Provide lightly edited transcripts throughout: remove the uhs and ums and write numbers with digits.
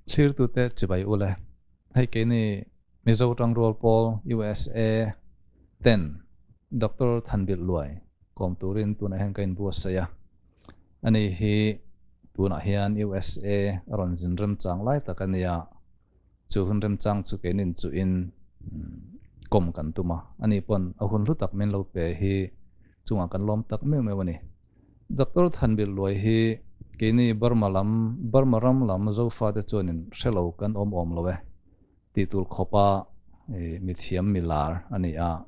Thlirtute chibai ule. Hei keini Mizo Tangrual Pawl, USA, ten Doctor Thanbilh Luai kawm turin tunah hian ka inbuatsaih a. Ani hi tunah hian USA a rawn zin remchang lai tak a nia. Chu hun remchang chu keinin chuhin kawm kan tum a. Ani pawn a hun hlu tak min lo pe hi chungah kan lawm tak meuh meuh a ni. Doctor Thanbil Luai hi keini Burma lam, Burma ram lam Zofate chuanin hre lo kan awm awm lo e tih tur khawpa mithiam milar a ni a.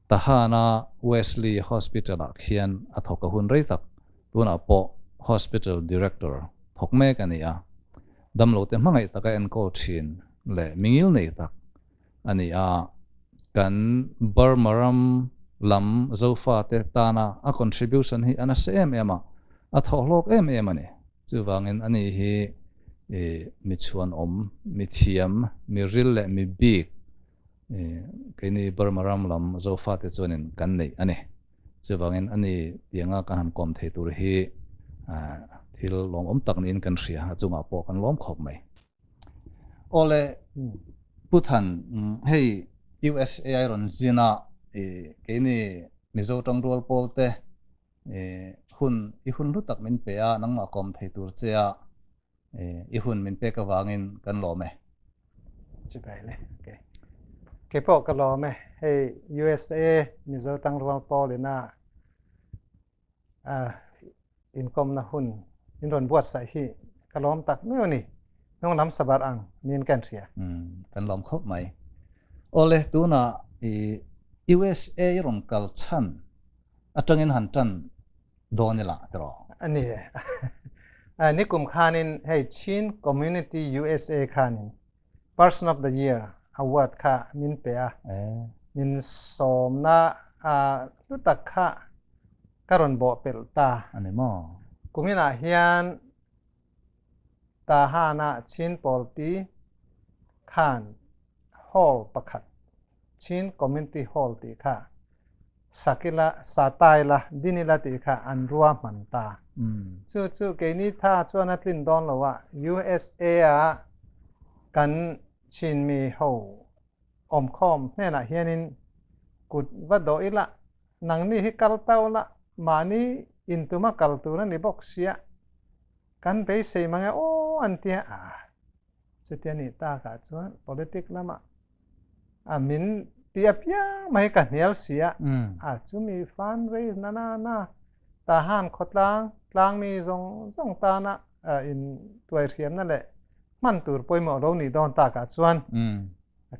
Tahana Wesley Hospital-ah khian a thawk a hun rei tak, tunah pawh Hospital Director thawk mek a ni a. Damlote hmangaih taka enkawl thin leh mingil nei tak a ni a, kan Burma ram lam Zofate tana a contribution hi a nasa em em a, a thawhhlawk em em a ni. Chuvangin ani hi mi chhuanawm, mi thiam, mi ril leh mi bik keini Burma ram lam Zofate chuanin kan neih a ni. Chuvangin ani tianga kan han kawm thei tur hi thil lawmawm tak niin kan hria, a chungah pawh kan lawm khawp mai. Awle Pu Than, hei USA ai rawn zin a, keini Mizo tangrual pawl te hun i hun hlu tak min pe a, nangmah kawm thei tur che a i hun min pek avangin kan lawm e. Chibai le. Okay. Kei pawh ka lawm e. Hei USA Mizo tangrual pawl ina inkawmna hun in rawn buatsaih hi ka lawm tak meuh a ni. Hnung lam sabar ang niin ka inhria. Kan lawm khawp mai. Awle, tunah i USA i rawn kal chhan atangin han tan dawn ila tiraw? A ni e. Nikum khanin hei Chin Community USA khanin Person of the Year award kha min pe a, min sawmna hlu tak kha ka rawn bawh pelh ta. A ni maw? Kuminah hian Tahana Chin Pawlpi khan hall pakhat, Chin Community Hall tih kha sakila, sataila, dinila tih kha an ruahman ta. Chu chu keini tha chuan a tlin dawn lo a, USA a kan Chinmi ho awmkhawm hnenah hianin kut va dawh ila, nangni hi kal tau la, mahni intuma kal tur a ni bawk sia, kan beisei mang e aw an tia a. Chutia nih takah chuan politic lamah a min ti apiang mai ka hnial si a, a chumi fundraise na na na tahan khawtlang tlangmi zawng zawng tana in tuaihriamna leh hman tur pawimawh lo nih dawn takah chuan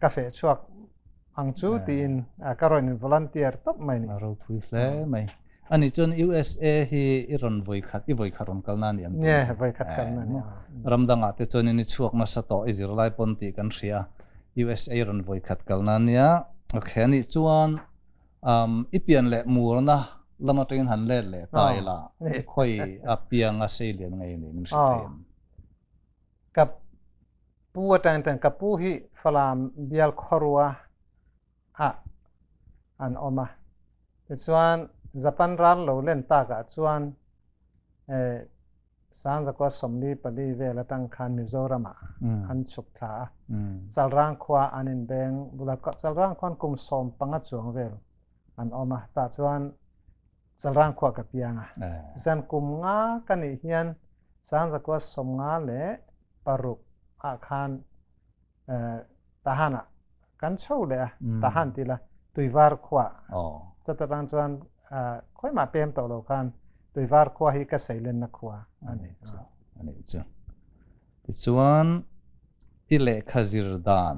ka feh chhuak ang chu tiin ka rawn in volunteer tawp mai ni. A ropui hle mai. Ani chuan USA hi i rawn vawi khat, i vawi khat rawn kalna a ni ang tih? Nge, vawi khat kalna a ni. Ram dangah te chuan in i chhuak nasa tawh, i zirlai pawn tih kan hria. USA rawn vawi khat kalna a nia. Okay, ani chuan i pian leh murna lam atangin han let leh ta ila, khawi a pianga sei lian ngei ni min hrilh thei em? Ka pu atang chuan ka pu hi Falam bial khawrua ah an awm a. Tichuan Japan ral lo len takah chuan Sangzakua 44 vel atang khan Mizoramah an chhuk thla a. Chalrang khua an inbeng bula Chalrang khuan kum 15 chuang vel an awm a. Tah chuan Chalrang khua ka piang a. Tichuan kum nga ka nih hian Sangzakua 56 ah khan Tahan ah kan chho leh a, Tahan ti la Tuivar khua chuta tang chuan khawimah pem tawh lo khan Tuivar khua hi ka seilenna khua a ni. A nih chu. Tichuan i lehkha zir dan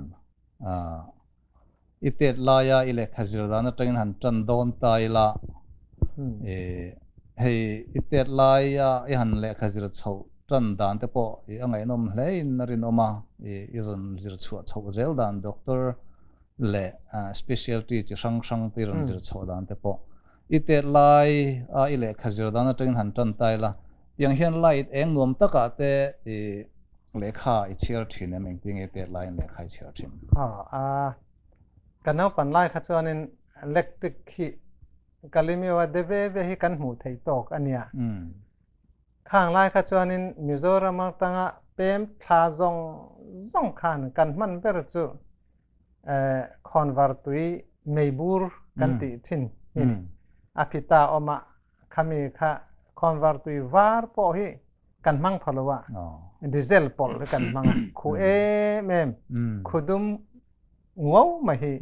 i tet laia i lehkha zir dan atangin han tan dawn ta ila hei i tet laia i han lehkha zir chhoh tan dan te pawh i a ngaihnawm hle in a rinawm a, i rawn zir chhuah chhoh zel dan doctor leh specialty chi hrang hrang te i rawn zir chhoh dan te pawh i tet lai a i lehkha zir dan atangin han tan ta ila tiang hian light eng nuam takah te i lehkha i chhiar thin em engtin nge tet laiin lehkha i chhiar thin? Ka naupan lai kha chuanin electric hi Kalimio-a de ve ve hi kan hmuh theih tawk a nia. Khang lai kha chuanin Mizoram atanga Pem thla zawng zawng khan kan hman ber chu khawnvar tui meibur kan tih thin hi ni. A phita awm a, khami kha khawnvar tui var pawh hi kan hmang pha lo a, diesel pawlh hi kan hmang a, khu em em, khu dum nguau mai hi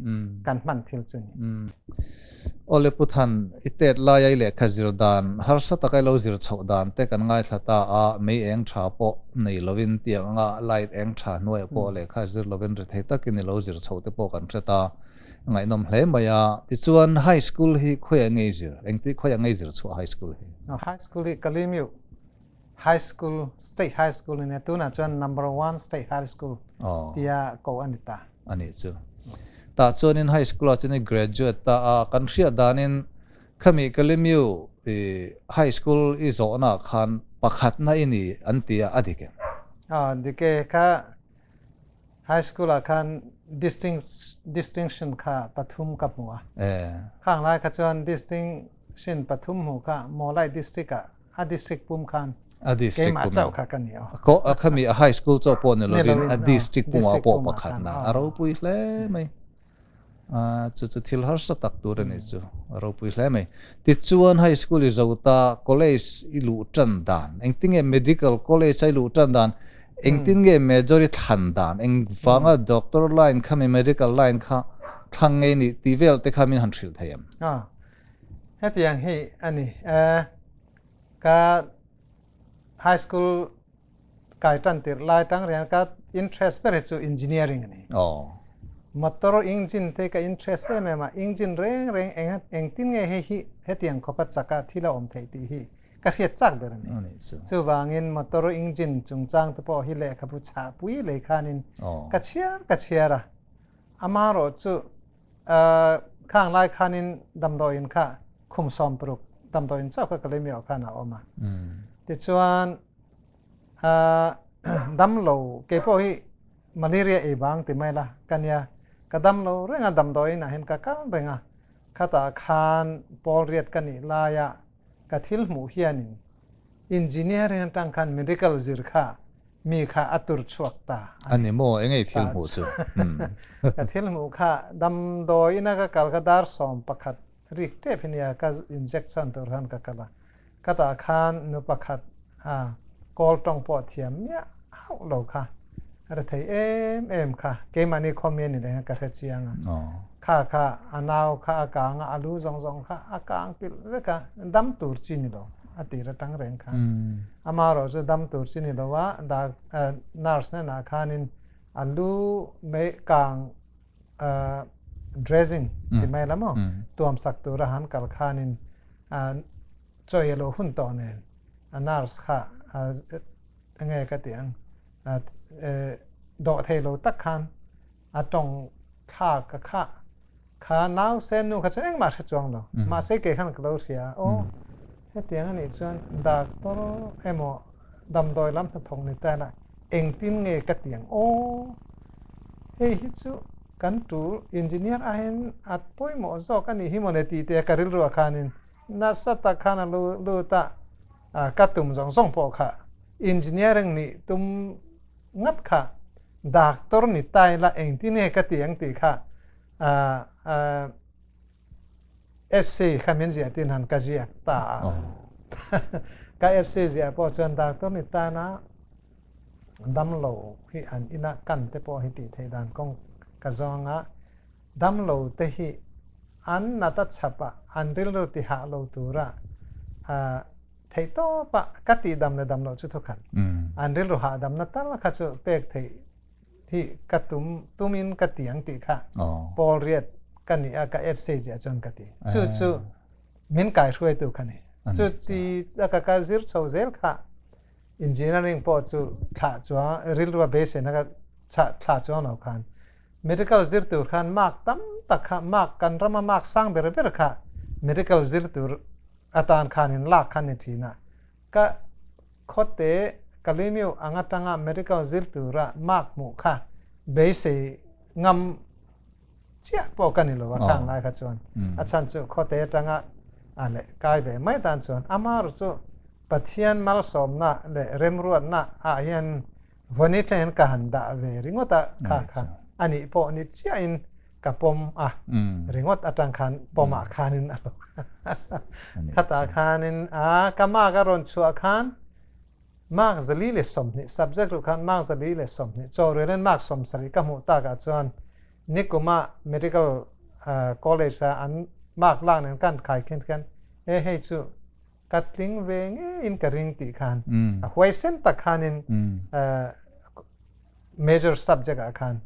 kan hman thil chu ni. Awle Pu Than, i tet laia i lehkha zir dan, harsa taka i lo zir chhoh dan te kan ngaithla ta a, mei eng tha pawh nei lovin tiang anga light eng tha hnuaiah pawh lehkha zir lovin rethei takin i lo zir chhoh te pawh kan hre ta. A ngaihnawm hle mai a. Tichuan high school hi khawiah nge i zir? Engti khawiah nge i zir chhuah high school hi? High school hi Kalimiu High School, State High School nia tunah chuan Number One State High School tia ko a ni ta. A nih chu. Tah chuanin high school ah chuan i graduate ta a, kan hriat danin khami Kalimiu i high school i zawhna khan pakhatna i ni an ti a, a dik em? Aw, dik e. Kha high school ah khan distinction kha pathum ka hmu a. Khang lai kha chuan distinction pathum hmu kha Mawlai district ah a district pum khan a district keimah chauh kha ka ni aw. Ko a khami a high school chauh pawh ni lovin a district pumah pawh pakhat na a ropui hle mai. A chu chu thil harsa tak tur a ni chu a ropui hle mai. Tichuan high school i zo ta college i luh tan dan engtinge medical college a i luh tan dan engtin nge major i thlan dan engvanga doctor line khami medical line kha thlang ngei ni tih vel te kha min han hrilh thei em? Hetiang hi a ni e. Ka high school kai tan tirh lai tang rian ka interest ber hi chu engineering a ni. Motor engine te ka interest em em a, engine reng reng eng engtin nge hei hi hetiang khawpa chaka thil a awm theih tih hi ka hriat chak ber a ni. Chuvangin motor engine chungchang te pawh hi lehkhabu chhahpui lei khanin ka chhiar ka chhiar a. Amaherawh chu Khang lai khanin damdawiin kha khum 60 damdawiin chauh kha Kalemiah khan a awm a. Tichuan damlo keipawh hi malaria ei vang ti mai la ka nia ka damlo reng a damdawiin ah hian ka kal reng a khatah khan pawl riat ka nih laia ka thil hmuh hianin engineering atang khan medical zir kha mi kha a tur chhuak ta a ni. Maw eng ei thil hmuh chu? Ka thil hmuh kha damdawi ina ka kal kha dar 11 rik tep hi nia ka injection tur khan ka kal a. Khatah khan nu pakhat a kawl tawng pawh thiam miah hauh lo kha a thei em em kha keimahni khawmi a ni leh ka hre chiang a. Kha kha a nau kha a kang a, a lu zawng zawng kha a kang pilh vek a, dam tur chi ni lo a tir atang reng khan. Amaherawh chu dam tur chi ni lo a, nurse hnenah khanin a lu mei kang dressing ti mai la maw tuam sak tura han kal khanin chawi a lo hun tawh nen a nurse kha enge ka tih ang dawh thei lo tak khan a tawng thlak a kha kha nau sen nu kha chuan engmah hre chuang lo mahse kei khan ka lo hria aw hetiang anih chuan doctor emaw damdawi lam hnathawk ni ta ila engtin nge ka ti ang aw hei hi chu kan tul engineer ah hian a pawimawh zawk anih hi mawle tih te ka rilru ah khanin nasa tak khan a lut a ka tum zawng zawng pawh kha engineering nih tum ngat kha doctor ni ta ila engtin nge ka ti ang tih kha essay kha min ziah tin han ka ziak ta a ka essay ziah pawh chuan doctor ni tana damlo hi an ina kan te pawh hi tih theih dan kawng ka zawng a damlo te hi an nata chhapa an rilru ti hah lo tura theih tawpa ka tih dam leh dam loh chu thukhat an rilru hahdamna tal kha chu pek theih hi ka tum tumin ka ti ang tih kha pawl riat ka ni a ka essay ziah chuan ka ti chu chu min kai hruaitu kha ni chu ti ka ka zir chho zel kha engineering pawh chu thlah chuan rilru a beiseina ka thlah chuang lo khan medical zir tur khan mark tam tak kha mark kan rama mark sang ber ber kha medical zir tur atan khanin lak kha ni thin a, ka khawte Kalimiu ang atanga medical zir tura mark hmuh kha beisei ngam chiah pawh ka ni lo a khang lai kha chuan a chhan chu khawte atanga a leh kai ve mai tan chuan amar chu Pathian malsawmna leh remruatna ah hian Vawni thleng hian ka han dah ve ringawt a, kha kha a nih pawh ni chiahin ka pawm a, ringawt atang khan pawmah khanin a lo khatah khanin a ka mark a rawn chhuah khan mark 420 subject ruh khan mark 420 chaw relin mark 70 ka hmuh takah chuan nikuma medical college a an mark lak nen kan khai khin khan e hei chu ka tling ve ngeiin ka ring tih khan a huaisen tak khanin major subject ah khan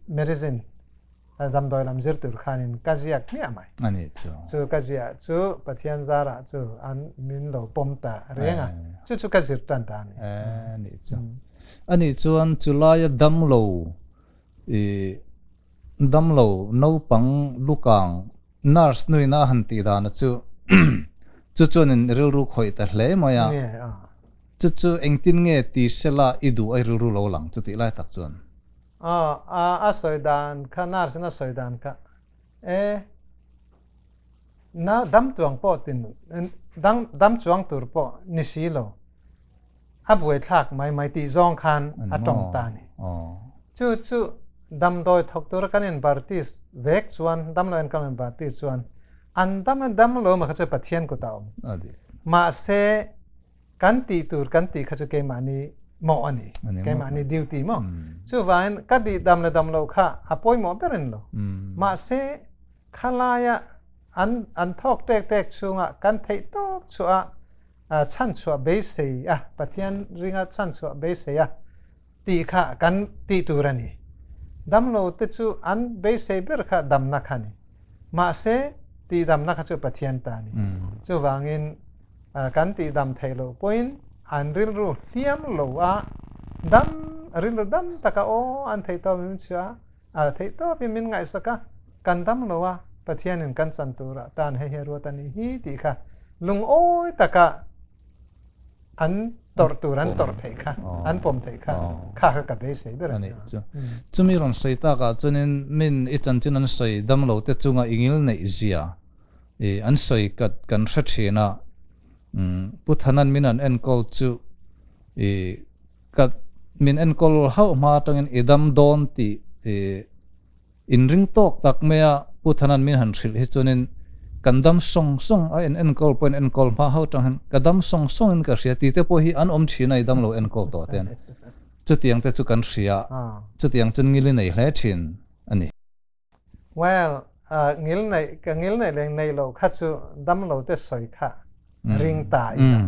medicine damdawi lam zir tur khanin ka ziak hmiah mai. Ani chu. Chu ka ziah chu Pathian zarah chu an min lo pawm ta reng a, chu chu ka zir tan ta a ni. Ani chu. Ani chuan chulaia damlo i damlo naupang lukang nurse nuina a han tih dana chu chu chuanin rilru khawih ta hle mai a. Chu chu engtin nge ti sela i duh a i rilru lo lang chu tih lai tak chuan. Aw, a a sawi dan kha nurse in a sawi dan kha e na dam chuang pawh tin dang dam chuang tur pawh ni si lo a buaithlak mai mai tih zawng khan a tawng ta a ni. Chu chu damdawi thawk tura kan inbartis vek chuan damlo en kan inbartis chuan an dam a dam lo maw kha chu Pathian kutah a awm. Mahse kan tih tur kan tih kha chu keimahni mawh a ni. Keimahni duty maw. Chuvangin ka tih dam leh dam lo kha a pawimawh ber in lo. Mahse khalaia an an thawk tek tek chhunga kan theih tawk chhuah a chhanchhuah beisei a, Pathian ringa chhanchhuah beisei a tih kha kan tih tur a ni. Damlo te chu an beisei ber kha damna kha a ni. Mahse tihdamna kha chu Pathian ta a ni. Chuvangin kan tihdam theih loh pawhin an rilru hliam lo a, dam rilru dam taka aw an theih tawp min chhuah a, theih tawpin min ngaihsak a, kan dam lo a, Pathianin kan chan turah tan hei hi a ruat a nih hi tih kha lungawi taka an tawrh tur an tawrh theih kha, an pawm theih kha, kha kha ka beisei ber a ni. Chu chumi rawn sawi takah chuanin min i chanchin an sawi dam lo te chunga i ngil neih zia i an sawi ka kan hre thin a, Pu Thanan min an enkawl chu i ka min enkawl hauh hma atangin i dam dawn tih i Inring tawk tak mai a, Pu Thanan min han hrilh hi chuanin kan dam sawng sawng a, in enkawl pawhin enkawl hma ho tang hian ka dam sawng sawngin ka hria tih te pawh hi an awm thin a, i dam lo enkawl tawh ten. Chutiang te chu kan hria, chutiang chuan ngil i nei hle thin a ni. Well, ngil nei, ka ngil nei leng nei lo kha chu dam lo te sawi kha ring ta ila.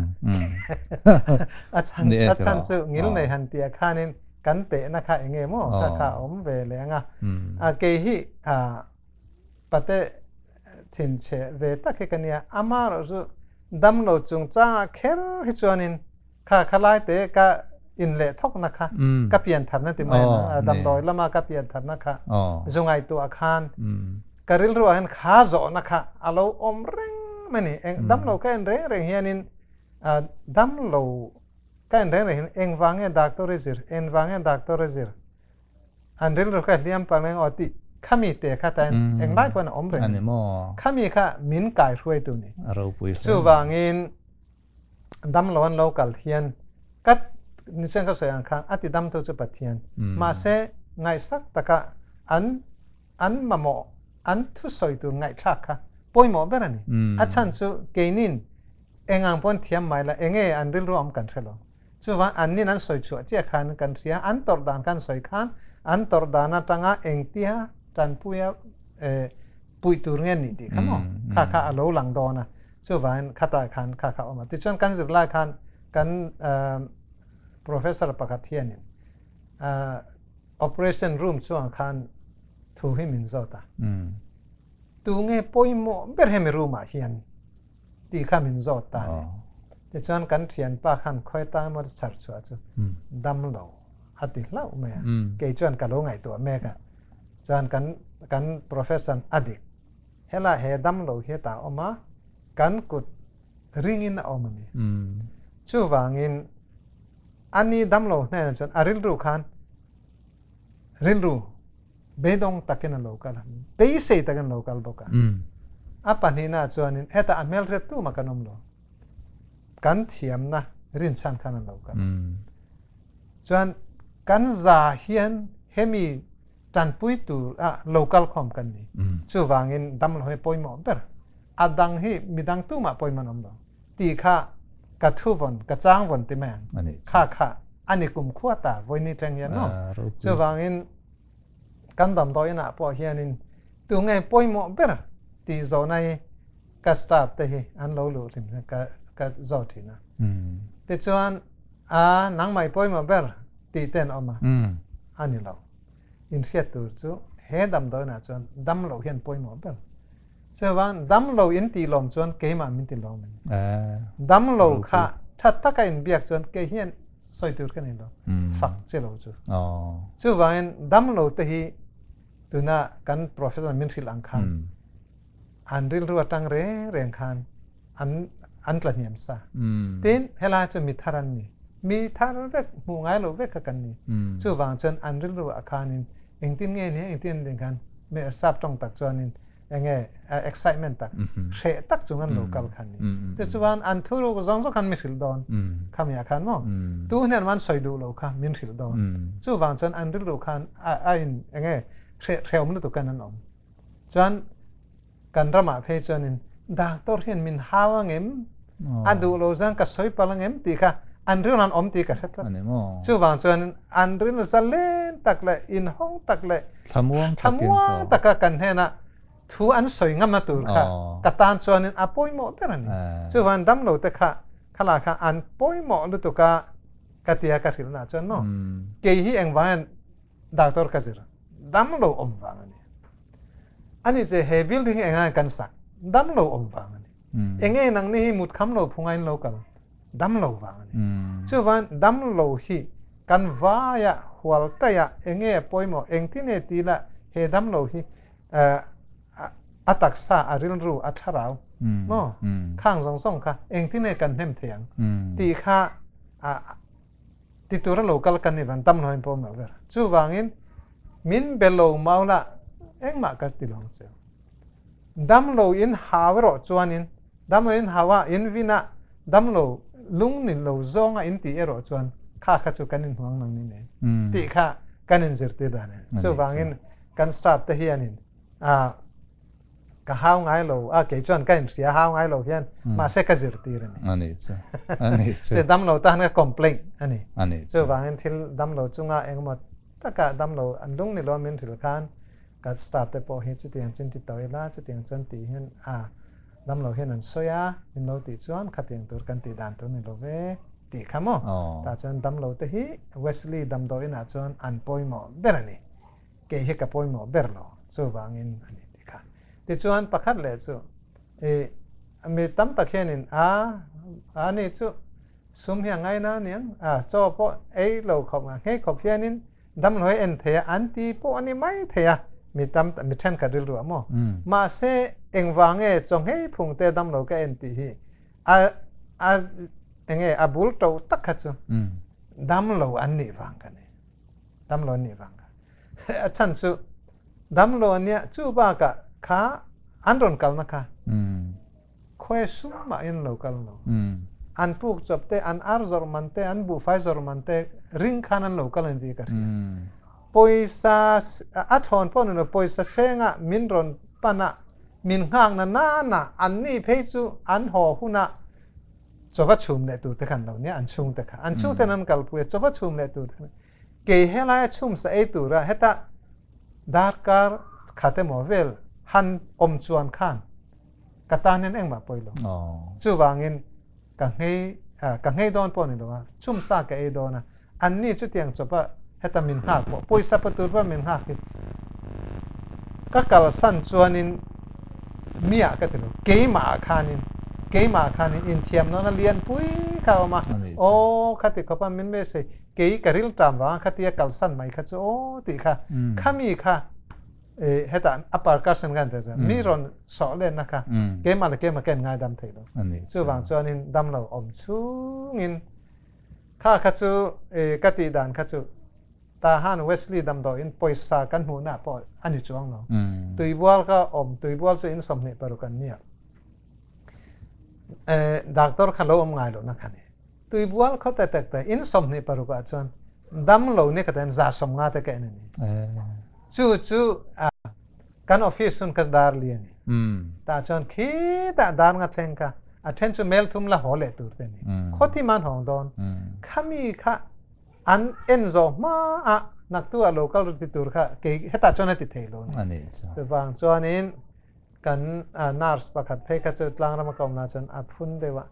A chhan, a chhan chu ngil nei han tia khanin kan tehna kha eng nge maw kha kha a awm ve leh ang a. A kei hi a pate thinchhe ve tak hi ka nia, amaherawh chu damlo chungchangah kher hi chuanin kha kha lai te ka in leh thawkna kha ka pian tharna ti mai a, damdawi lama ka pian tharna kha zu ngaihtuah khan ka rilruah hian kha zawhna kha a lo awm reng mai a ni. Eng damlo ka en reng reng hianin damlo Ka en reng reng hian engvang nge doctor i zir, engvang nge doctor a zir, an rilru kha hliam pang reng aw tih khami te kha ta englai pawhin a awm reng a ni. Khami kha min kai hruaitu ni. Chuvangin damlo an lo kal hian ka nichen ka sawi ang khan a ti damtu chu Pathian. Mahse ngaihsak taka an an mamawh an thusawi tur ngaihthlak kha pawimawh ber a ni. A chhan chu keinin Eng ang pawn thiam mai la, enge an rilru awm kan hre lo. Chuvang annin an sawi chhuah chiah khan kan hria, an tawrh dan kan sawi khan an tawrh dan atanga engtia tanpuia puih tur nge nih tih kha maw kha kha a lo lang dawn a. Chuvangin khatah khan kha kha a awm a. Tichuan kan zirlai khan kan professor pakhat hianin operation room chungah khan thu hi min zawt a. Tu nge pawimawh ber hemi room ah hian? Tih kha min zawt ta a ni. Tichuan kan thianpa khan khawi tang emaw chhar chhuah chu dam lo a ti hlauh mai a. Kei chuan ka lo ngaihtuah mek a. Chuan kan kan professor a dik. Helai he dam lo hi ta awm a, kan kut ringin a awm a ni. Chuvangin ani dam lo hnenah chuan a rilru khan rilru Beidawng takin a lo kal a, beisei takin a lo kal bawk a. A pahnihnaah chuanin hetah a hmelhriat tumah kan awm lo. Kan thiamna rinchhan khan a lo kal a. Chuan kan za hian hemi tanpui tur a local khom kan ni. Chuwangin dam lo he poimo ber. Adang hi midang tu ma poimo nom lo. Ti kha ka thu von ka chang von ti men. Kha kha ani kum khuwa ta voini teng hian no. Chuwangin kan dam do ina po hianin tu nge poimo ber ti zo nai ka staff te hi an lo lu lim ka ka zo thina. Ti chuan a nang mai poimo ber ti ten oma. Ani lo. In siat tur chu he dam do na chuan dam lo hian poimo ber. Chuan dam lo in ti lom chuan keima min ti lom. Dam lo kha that taka in biak chuan ke hian soi tur kan in lo. Fak che lo chu. Chuan dam lo te hi tuna kan professor min thil ang khan. An ril ru atang re reng khan an an tla niam sa. Tin hela chu mi tharan ni. Mi thar vek mu ngai lo vek kan ni. Chu wang chuan an ril ru akhanin engtin nge ni engtin ding khan me sap tong tak chuan in enge excitement tak hre tak chung an local khan ni. Te chuan an thuru zong zong khan mi hril don. Kham ya khan mo. Tu hnen man soi du lo kha min hril don. Chu wang chuan an ril ru khan a in enge hre hreom lu tu kan an om. Chuan kan rama phe chuan in doctor hian min hawa ngem adu lo zang ka soi palang em ti kha an ril an om ti ka hret. Chu wang chuan an ril zalen tak le in hong tak le thamuang thamuang taka kan hena thu an soi ngam na tur kha ka tan chuan in apoi mo terani. Chu wan dam lo te kha khala kha an poi mo lu tu ka katia ka hril na chuan no. Ke hi eng wan doctor ka zir dam lo om wang ani. Ani che he building enga kan sak dam lo om wang ani. Enge nang ni hi mut kham lo phungain lo kal dam lo wang ani. Chu wan dam lo hi kan wa ya hual ta ya enge poimo eng tine ti la he dam lo hi atak sa aril ru atharau no khang zong song kha eng tine kan hem thiang ti kha a ti tura local kan ni van tam lo pom lo ver. Chu wangin min belo maula eng ma ka ti long che dam lo in hawro chuanin dam lo in hawa in vina dam lo lung nin lo zonga in ti ero chuan kha kha chu kanin huang nang ni ne ti kha kanin zir ti da ne. Chu wangin kan staff te hianin a ka hau ngai lo a ke chuan kan sia hau ngai lo hian ma se ka zir ti re ni. Ani chu ani chu te dam lo ta na complaint ani ani chu wangin thil dam lo chunga engmo taka dam lo an lung ni lo min thil khan ka staff te po hi chu tiang chin ti toi la chu tiang chan ti hian a dam lo hian an soya min lo ti chuan kha tiang tur kan ti dan tur ni lo ve ti khamo. Ta chuan dam lo te hi Wesley dam do ina chuan an poimo berani ke hi ka poimo berlo chu wangin ani ti kha. Ti chuan pakhat le chu e mi tam tak hianin a ani chu sum hi ngai na niang a cho po ei lo khop nga he khop hianin dam loi en the an ti po ani mai the mi tam mi then ka ril ru amo. Ma se engwang e chong hei phung te dam lo ka en ti hi a a enge a bul to tak kha chu dam lo an ni wang ka ne dam lo ni wang ka a chan chu dam lo ania chu ba ka kha an ron kal na kha khoi sum ma in lo kal lo an puk chop te an ar zor man te an bu fai zor man te ring khan an lo kal an ti ka poisa a thon pon no poisa senga min ron pana min ngang na na na an ni phei chu an ho huna chowa chum le tu te khan lo ne an chung te kha an chung te nan kal pu chowa chum le tu ke hela chum sa e tu ra heta darkar khate movel han om chuan khan katanen engma poilo. Chu wangin ka ngei don pon ni lo chum sa ka e dona an ni chu tiang chopa heta min ha po poisa patur pa min ha ki ka kal san chuanin mia ka tilo keima khanin keima khanin in thiam no na lian pui kha ma o khati khopa min me se kei karil tam wa khatia kal san mai kha chu o ti kha khami kha e heta apar ka san gan ta mi ron so len na kha keima le keima ken ngai dam thei lo chu wang chuanin dam lo om chungin kha kha chu e kati dan kha chu ta han Wesley dam do in poisa kan hu na po ani chuang lo tuibual ka om tuibual se in somne paru kan nia e doctor kha lo om ngai lo na khane tuibual kho ta tak ta in somne paru ka chuan Dam lo ni khaten 150 te ka en ani. Chu chu kan office hun kha dar li ani. Ta chuan khi ta dar nga thleng kha a then chu mel thum la haw leh tur te ni. Khawti man hawng dawn. Khami kha an en zo hma a naktu a local ti tur kha ke heta chuan a ti thei lo ni. Chuvang chuanin kan nurse pakhat phei kha chu tlangrama ka awm la chuan a phun deuh a.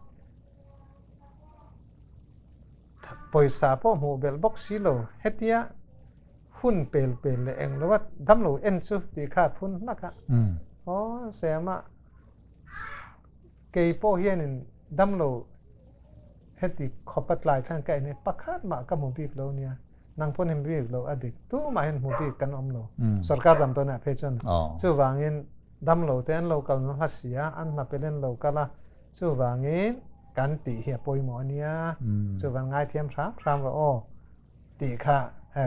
Pawisa pawh hmuh belh bawk si lo, hetia hun pel pel leh eng lo a damlo en chu tih kha a phun hlak a. Aw Sema, kei pawh hianin damlo heti khawp a tlai thlang ka en hi pakhat mah ka hmu bik lo nia, nang pawn hmu bik lo a dik, tumah hian hmu bik kan awm lo, sorkar damdawiinah phei chuan. Chuvangin damlo te an lo kal hma si a, an hna pel in lo kal a, Chuvangin kan tih hi a pawimawh a nia, chuvan ngaithiam hram hram rawh aw tih kha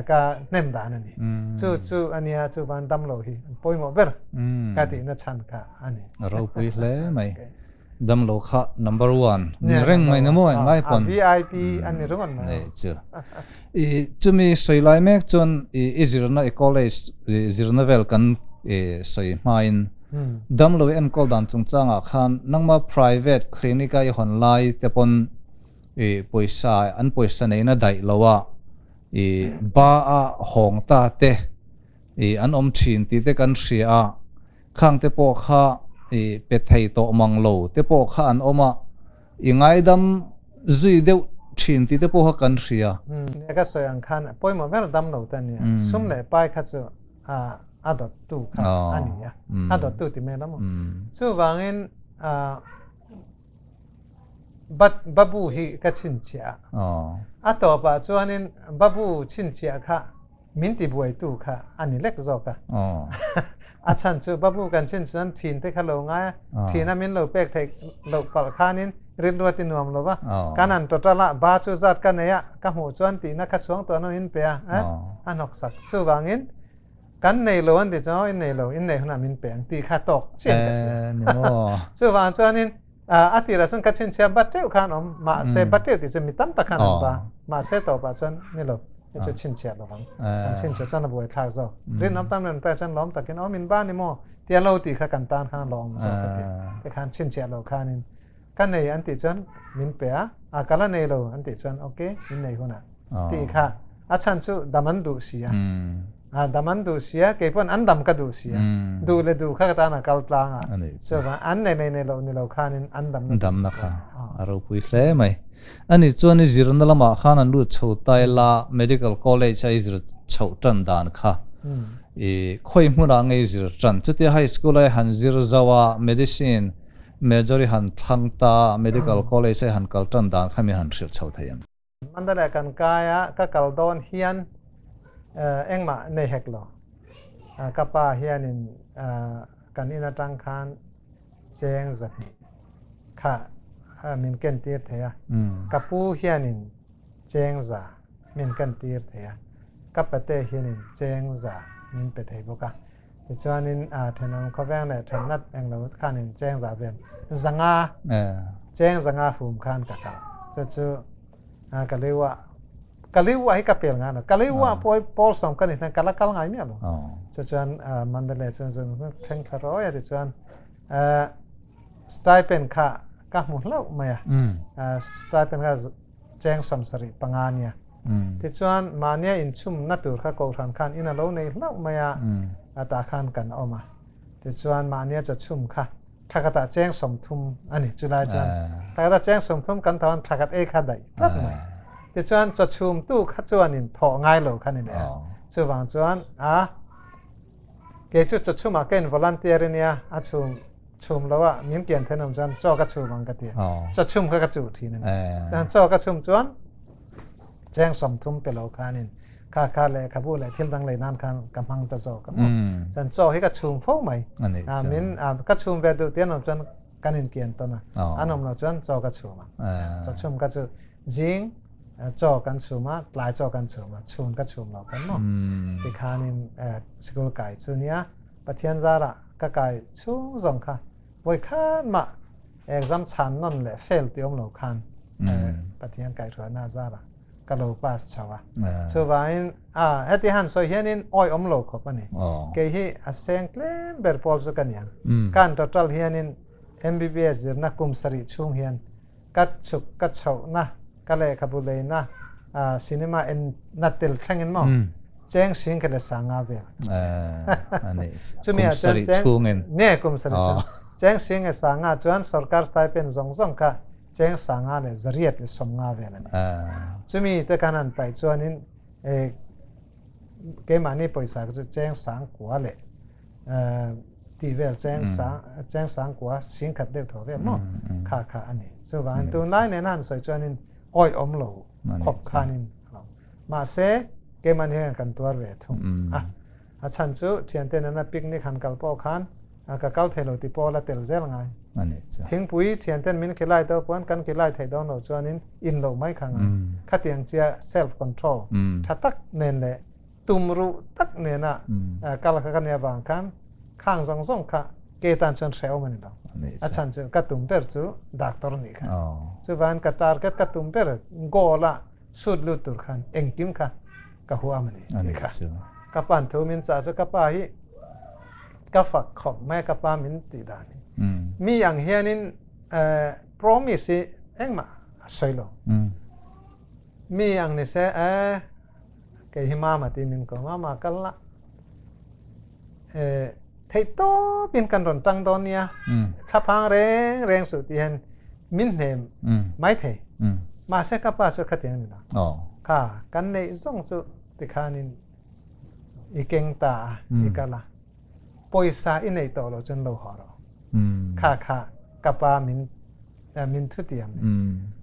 ka hnem dan a ni. Chu chu a nia, chuvan damlo hi an pawimawh ber ka tihna chhan kha a ni. A ropui hle mai. Damlo kha number one ni reng mai ni maw englai pawn. A VIP a ni ringawt mai. Nei chu. I chumi sawi lai mek chuan i zirna i college zirna vel kan sawi hmain Damlo i enkawl dan chungchangah khan nangma private clinic a i hawn lai te pawn i pawisa an pawisa neihna daih lo a i ba a hawng ta te i an awm thin tih te kan hria a, khang te pawh kha i pe thei tawh mang lo te pawh kha an awm a, i ngaidam zui deuh thin tih te pawh kha kan hria. Nia ka sawi ang khan pawimawh ber damlo te ania, sum leh pai kha chu a a dawttu kha a ni a, a dawttu ti mai lam aw. Chuvangin Babu hi ka chhinchhiah a, a tawpah chuanin Babu chhinchhiah kha min ti buaitu kha a ni lek zawk a. A chhan chu Babu kan chhin chuan thin te kha lo ngai a, thina min lo pek theih loh palh khanin rilru a ti nuam lo va, kan han total a, ba chu zat ka nei a, ka hmuh chuan tihna kha suang tawh an in pe a, a hnawk sak. Chuvangin kan nei lo an ti chuan aw in nei lo, in nei hunah min pe ang tih kha tawk chian ka hria. Chuvang chuanin a tirah chuan ka chhinchhiah bat teuh khan awm, mahse bat teuh tih chu mi tam tak khan an ba, mahse tawpah chuan ni lo, hei chu chhinchhiah lo vang, kan chhinchhiah chuan a buaithlak zawk. Rinawm tam rawn pek chuan lawm takin aw min ba ni maw tia lo tih kha kan tan khan a lawm zawk ka ti. Tikhan chhinchhiah lo khanin Ka nei an tih chuan min pe a, a ka la nei lo an tih chuan ok min nei hunah tih kha a chhan chu dam an duh si a, a dam an duh si a kei pawn an dam ka duh si a, duh leh duh kha ka tan a kal tlang a, chuvang an nei nei nei loh ni lo khanin an damna duh Damna kha a ropui hle mai. Ani chuan i zirna lamah khan an lut chho ta ila Medical College a i zir chhoh tan dan kha i khawi hmunah nge i zir tan? Chutia High School a i han zir zauh a Medicine Major i han thlang ta, Medical College a i han kal tan dan kha min han hrilh chho thei em? Mandalay kan kai a, ka kal dawn hian engmah nei hek lo. Ka pa hianin kan in atang khan cheng 200 kha min ken tir thei a. Ka pu hianin cheng 100 min ken tir thei a. Ka pate hianin cheng 100 min pe thei bawk a. Tichuanin thenawm khawveng leh thenna englo khanin cheng za vel 500 cheng 500 fum khan ka kal. Chu chu Kaliwa Kaliwa hi ka pel ngai lo. Kaliwa pawi pawl sawm ka ni hnan ka la kal ngai miah lo. Chu chuan Mandalay chuan zun thleng thla rawi a tichuan stipend kha ka hmu hlauh mai a. Stipend kha cheng 75 nia. Tichuan mahnia inchhumna tur kha Kohhran khan in a lo nei hlauh mai a, a tah khan kan awm a. Tichuan mahnia chawchhum kha thakhatah cheng 30 a ni. Chulai chuan thakhatah cheng 30 kan tho an thakhat ei kha daih tlat mai. Tichuan chawchhumtu kha chuanin thawh ngai lo kha ni leh a. Chuvang chuan a kei chu chawchhumah ka in volunteer i nia, a chhum chhum lo a min kian then awm chuan chaw ka chhum ang ka ti a. Chawchhum kha ka chuh thin a ni. Chaw ka chhum chuan cheng 30 pe lo khanin kha kha lehkhabu leh thil dang lei nan khan ka hmang ta zawk a maw. Chuan chaw hi ka chhum fo mai. Min ka chhum ve duh tian awm chuan kan inkian tawn a. An awm lo chuan chaw ka chhum a. Chaw chhum ka chu zing chaw kan chhum a, tlai chaw kan chhum a, chhun ka chhum lo khan maw. Tikhanin sikul kai chu nia Pathian zarah ka kai chhung zawng kha vawi khan mah exam chhan nawn leh fail ti awm lo khan Pathian kaihhruaina zarah. ka lo pass chho a. Chuvangin a heti han sawi hianin awi awm lo khawp a ni. Kei hi a seng tlem ber pawl chu ka ni ang. Kan total hianin MBBS zirna kum sarih chhung hian ka chhuk ka chhohna, ka lehkhabu leina, cinema en na tel thlengin maw cheng sing kha le sanga vel. Chumi ah chuan cheng ne kum sarih chhung cheng sing leh sanga chuan sorkar stipend zawng zawng kha cheng sanga leh zariat leh sawmnga vel a ni. Chumi te khan han paih chuanin keimahni pawisa kha chu cheng sang kua leh tih vel cheng sang cheng sang kua sing khat deuh tho vel maw kha kha a ni. Chuvangin tunlai nena han sawi chuanin awih awm lo khawp khanin a lo. Mahse keimahni hian kan tuar ve thung a. A chhan chu thiante nena picnic han kal pawh khan ka kal thei lo ti pawh la tel zel ngai. Thingpui thianten min khilai deuh pawn kan khilai theih dawn lo chuanin in loh mai kha ngai. Khatiang chia self control tha tak nen leh tum ruh tak nena kal kha ka nia vang khan khang zawng zawng kha ke tan chuan hrehawm a ni lo. A chhan chu ka tum ber chu doctor nih kha. Chuvan ka target ka tum ber goal a sut lut tur khan engkim kha ka huam a ni tih kha. Ka pan thu min chah chu ka pa hi ka fak khawp mai ka pa min tih dan hi. Mi ang hianin promise hi engmah a sawi lo. Mi ang ni se eh kei hi mama ti min ko mama kal la eh theih tawpin kan rawn tang dawn nia thlaphang reng reng suh tih hian min hnem mai thei. Mahse ka pa chu khatiang a ni lo. Kha kan neih zawng chu tikhanin i keng ta a, i kal a. Pawisa i nei tawh lo chuan lo haw rawh. Kha kha ka pa min min thutiam ni.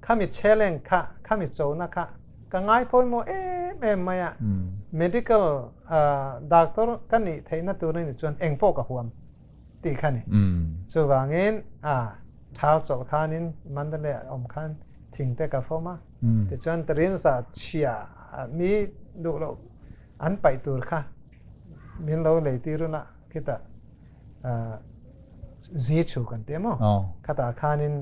Khami challenge kha, khami chona kha ka ngai pawimawh em em mai a. Medical doctor ka nih theihna tur a nih chuan eng pawh ka huam tih kha ni. Chuvangin a thal chawlh khanin Mandalay ah awm khan thing te ka fawm a. Tichuan Tarinsa chhia mi duh loh an paih tur kha min lo lei tir run a, khitah zi chhu kan ti emaw khatah khanin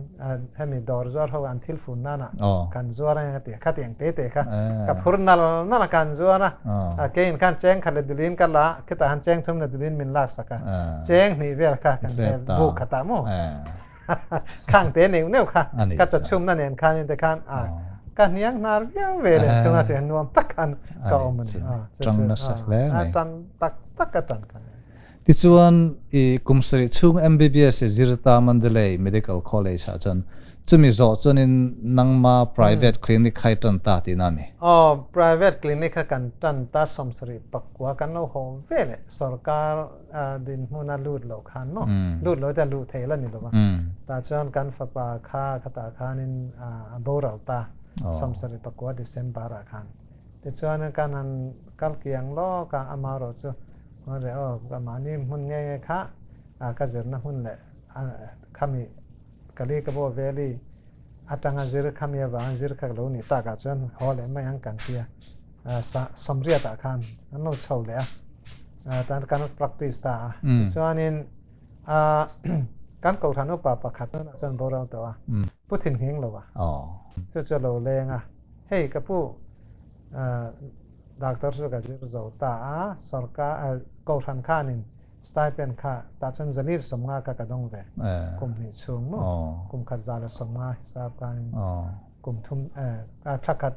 hemi dawr zuar ho an thil fun nana kan zuar ang a ti a, khatiang te te kha ka phur nal nal a kan zuar a, keiin khan cheng khat leh dulin ka la a, khitah khan cheng thum leh dulin min lak sak a, cheng hnih vel kha kan buk khatah maw khang te neuh neuh kha ka chachhumna nen khanin te khan a ka hniang hnar viau ve leh thung a tiang nuam tak khan ka awm a ni. Tang nasa hle mai. Tan tak tak a tan kha. Tichuan i kum sarih chhung MBBS i zir ta Mandalay Medical College ah chuan chumi zawh chuanin nangma private clinic kha i tan ta tihna a ni. Aw, private clinic kha kan tan ta 70 pakua kan lo haw ve leh sorkar dinhmuna lut loh khan maw lut lo chuan luh thei la ni lo va tah chuan kan fapa kha khatah khanin a boral ta 70 pakua December ah khan tichuan kan han kal kiang lawk a amaherawh chu le aw mahni hmun nge nge kha ka zirna hmun leh khami Kalikabo Valley atanga zir khami avanga zir kha lo nih takah chuan haw leh mai ang kan tia sawmriat ah khan an lo chho leh a tan kan practice ta a tichuanin kan kohhran upa pakhat chuan boral tawh a pu thin nghing lo a chu chu lo leng a hei ka pu doctor chu ka zir zo ta a sarkar kohhran khanin stipend kha tah chuan zalir sawmnga kha ka dawng ve kum hnih chhung maw kum khat za leh sawmnga hisap khanin kum thum thla khat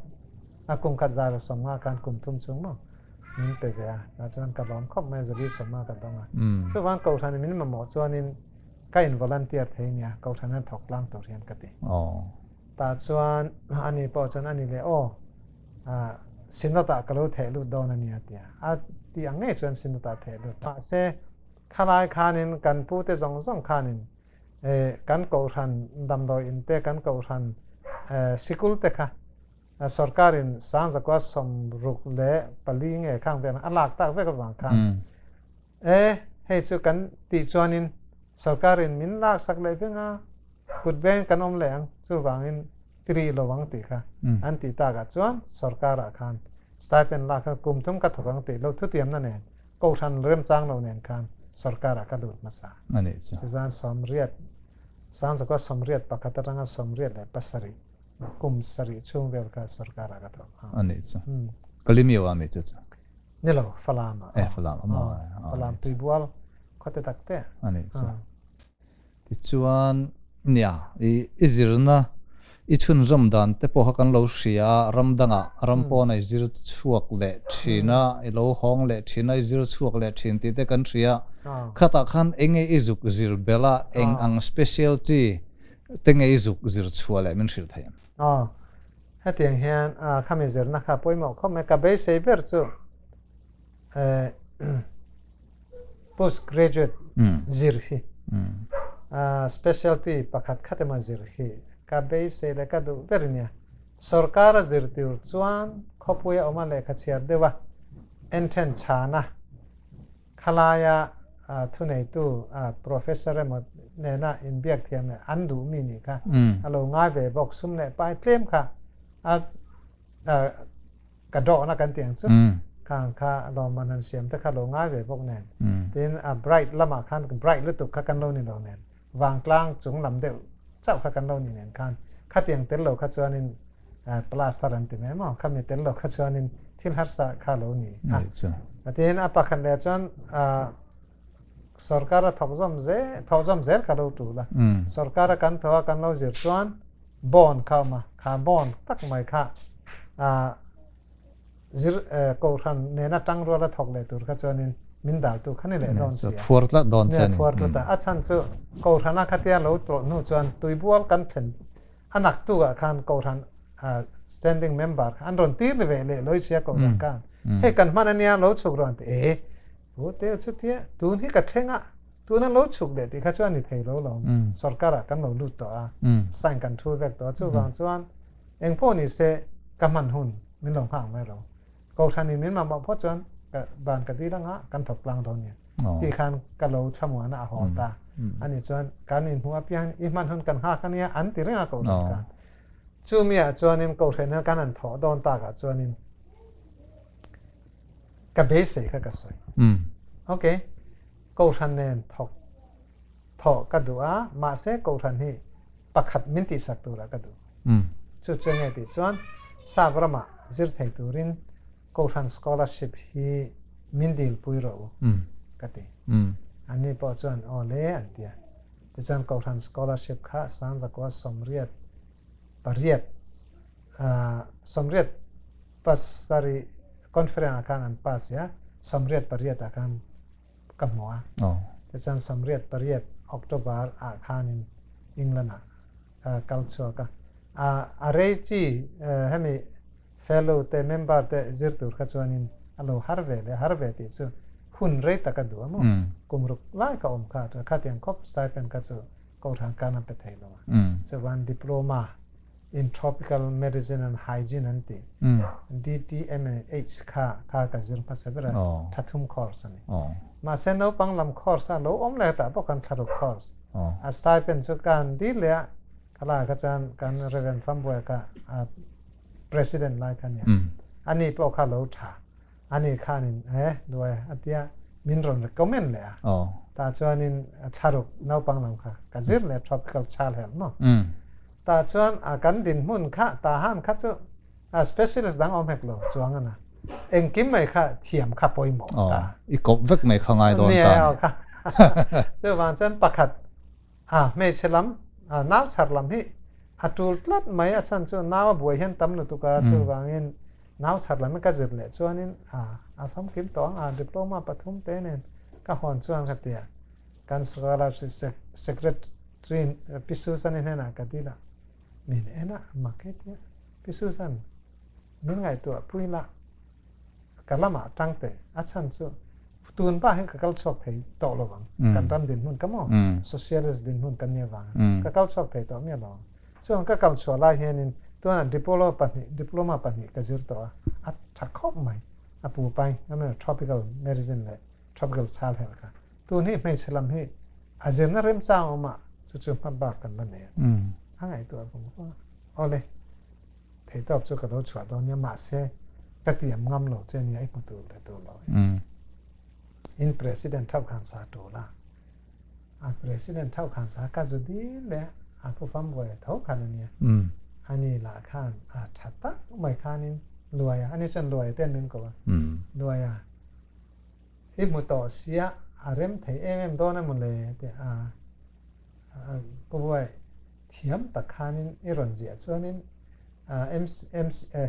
a kum khat za leh sawmnga khan kum thum chhung maw min pe ve a tah chuan ka lawm khawp mai a zalir sawmnga ka dawng a chuvang kohhran in min mamawh chuanin ka in volunteer thei nia kohhran an thawk tlang tur hian ka ti tah chuan ani pawh chuan ani leh aw Synod ah ka lo theh lut dawn a nia tia a tih ang ngei chuan Synod ah theh lut mahse khalai khanin kan pu te zawng zawng khanin kan kohhran damdawi in te kan kohhran sikul te kha sorkarin sangzakua 64 nge khang vel a lak tak vek avang khan e hei chu kan tih chuanin sorkarin min lak sak leh veng a kut veng kan awm leh ang chuvangin tiri lo ang tih kha an tih takah chuan sorkarah khan stipend lak kha kum thum ka thawk ang tih lo thutiamna nen kohhran remchang lo nen khan sorkarah ka lut hmasa. Chuan 81 sangzakua 81 atanga 87. Kum sarih chhung vel kha sorkar ah ka thawk a. Anih chu. Kalimio ah mi chu chu? Ni lo, Falam ah. Eh, Falam ah maw? Falam Tuibual khuate tak te. Anih chu. Tichuan, nia, i i zirna i chhunzawm dan te pawh kha kan lo hria a, ram dangah ram pawn a i zir chhuak leh thin a, i lo hawng leh thin a, i zir chhuak leh thin tih te kan hria. Khatah khan eng nge i zuk zir belh a, eng ang specialty te nge i zuk zir chhuah leh min hrilh thei ang? Aw, hetiang hian khami zirna kha pawimawh khawp mai. Ka beisei ber chu post graduate zir hi specialty pakhat khat emaw zir hi ka beisei leh ka duh ber nia. Sorkar a zir tur chuan khawpui a awm a lehkha chhiar deuh a, enthen chhana khalaia thuneitu professor emaw nena inbiak thiam leh an duh mi nih kha a lo ngai ve bawk. Sum leh pai tlem kha a ka dawhna kan tih ang chu khang kha lawmman han siam te kha lo ngai ve bawk nen tin a bright lamah khan bright lutuk kha kan lo ni lo nen vangtlang chung lam deuh chauh kha kan lo ni nen khan khatiang tel lo kha chuanin plaster an ti mai maw khami tel lo kha chuanin thil harsa kha lo ni a tin a pakhat leh chuan sorkar a thawk zawm zel thawh zawm zel kha lo tul a sorkar a kan thawh a kan lo zir chuan bond kha awm a kha bond tak mai kha zir kohhran nena tang rual a thawk leh tur kha chuanin min dal tu kha ni leh dawn si a phuar tlat dawn che ni phuar tlat a a chhan chu kohhran a khatia lo tlawh hnu chuan tuibual kan thlen a nak tu ah khan kohhran standing member kha an rawn tir ve leh loi sia kohhran khan hei kan hman ania lo chhuk rawn ti e Pu Teo chutia tun hi ka thleng a, tuna lo chhuk leh tih kha chu a ni thei lo lawm. Sorkar ah kan lo lut tawh a, sign kan thu vek tawh a, chuvang chuan eng pawh ni se ka hman hun min lo nghak mai lo. Kohhran in min mamawh phawt chuan ka ban ka dil anga kan thawk tlang dawn nia tih khan ka lo thlamuan a, a haw ta. Ani chuan kan inhmuh apiang i hman hun kan nghak ania an ti reng a kohhran khan. Chumi ah chuanin kohhran hian kan han thawh dawn takah chuanin Ka beisei kha ka sawi. Ok, Kohhran nen thawk thawh ka duh a, mahse Kohhran hi pakhat min tihsak turah ka duh. Chu chu enge tih chuan Sap ramah zir thei turin Kohhran scholarship hi min dilpui rawh u ka ti. Anni pawh chuan aw le an ti a. Tichuan Kohhran scholarship kha Sangzakua sawmriat pariat sawmriat pasarih conference ah khan an pass i a sawmriat pariat ah khan ka hmu a. Tichuan sawmriat pariat October ah khanin England ah ka kal chhuak a. A rei chi hemi fellow te member te zir tur kha chuanin a lo har ve leh har ve tih chu hun rei tak a duh a maw. Kum ruk lai ka awm kha khatiang khawp stipend kha chu Kohhran kan a pe thei lo a. Chuan diploma in tropical medicine and hygiene an ti. DTMH kha kha ka zir hmasa ber a, thathum course a ni. Mahse naupang lam course a lo awm leh tah bawk an thlaruk course. A stipend chu ka han dil leh a, khalai kha chuan kan Reverend Fambuai kha a president lai kha nia. Ani pawh kha lo tha. Ani khanin e duai a tia min rawn recommend leh a. Tah chuanin thlaruk naupang lam kha ka zir leh tropical child health maw. Tah chuan a kan dinhmun kha tah han kha chu a specialist dang awm hek lo chuang ana. Engkim mai kha thiam kha pawimawh ta. I kawp vek mai kha ngai dawn ta. Nia kha. Chuvang chuan pakhat a hmeichhe lam nau chhar lam hi a tul tlat mai a chhan chu nau a buai hian tam lutuk a chuvangin nau chhar lam hi ka zir leh chuanin a a famkim tawh ang a diploma pathum te nen ka hawn chuan ka tia kan scholarship secretary Pi Susan-i hnenah ka dil a, min en a, mak e tia. Pi Susan, min ngaihtuah pui la, ka lamah tang teh, a chhan chu tun bak hi ka kal chhuak thei tawh lo ang, kan ram dinhmun ka maw, socialist dinhmun kan nia vang a, ka kal chhuak thei tawh miah lo ang. Chuan ka kal chhuah lai hianin tunah diploma pahnih, diploma pahnih ka zir tawh a, a tha khawp mai, a pu pai, tropical medicine leh tropical child health kha. Tun hi hmeichhe lam hi a zirna remchang awm ah chu chu hma bak kan la nei a ni. A ngaihtuah vung vung a, Awle, theihtawp chu ka lo chhuah dawn nia, mahse ka tiam ngam lo che nia i hmu tur leh tur lo hi. In President thauh khan sa tul a, a President thauh khan sa ka zu dil leh a, a pu fam buai tho khan a nia. Ani lah khan a tha tak mai khanin Luaia, ani chuan Luaia te an min ko a, Luaia i hmu tawh sia a rem thei em em dawn a maw le ti a, Pu Buai thiam tak khanin i rawn ziah chuanin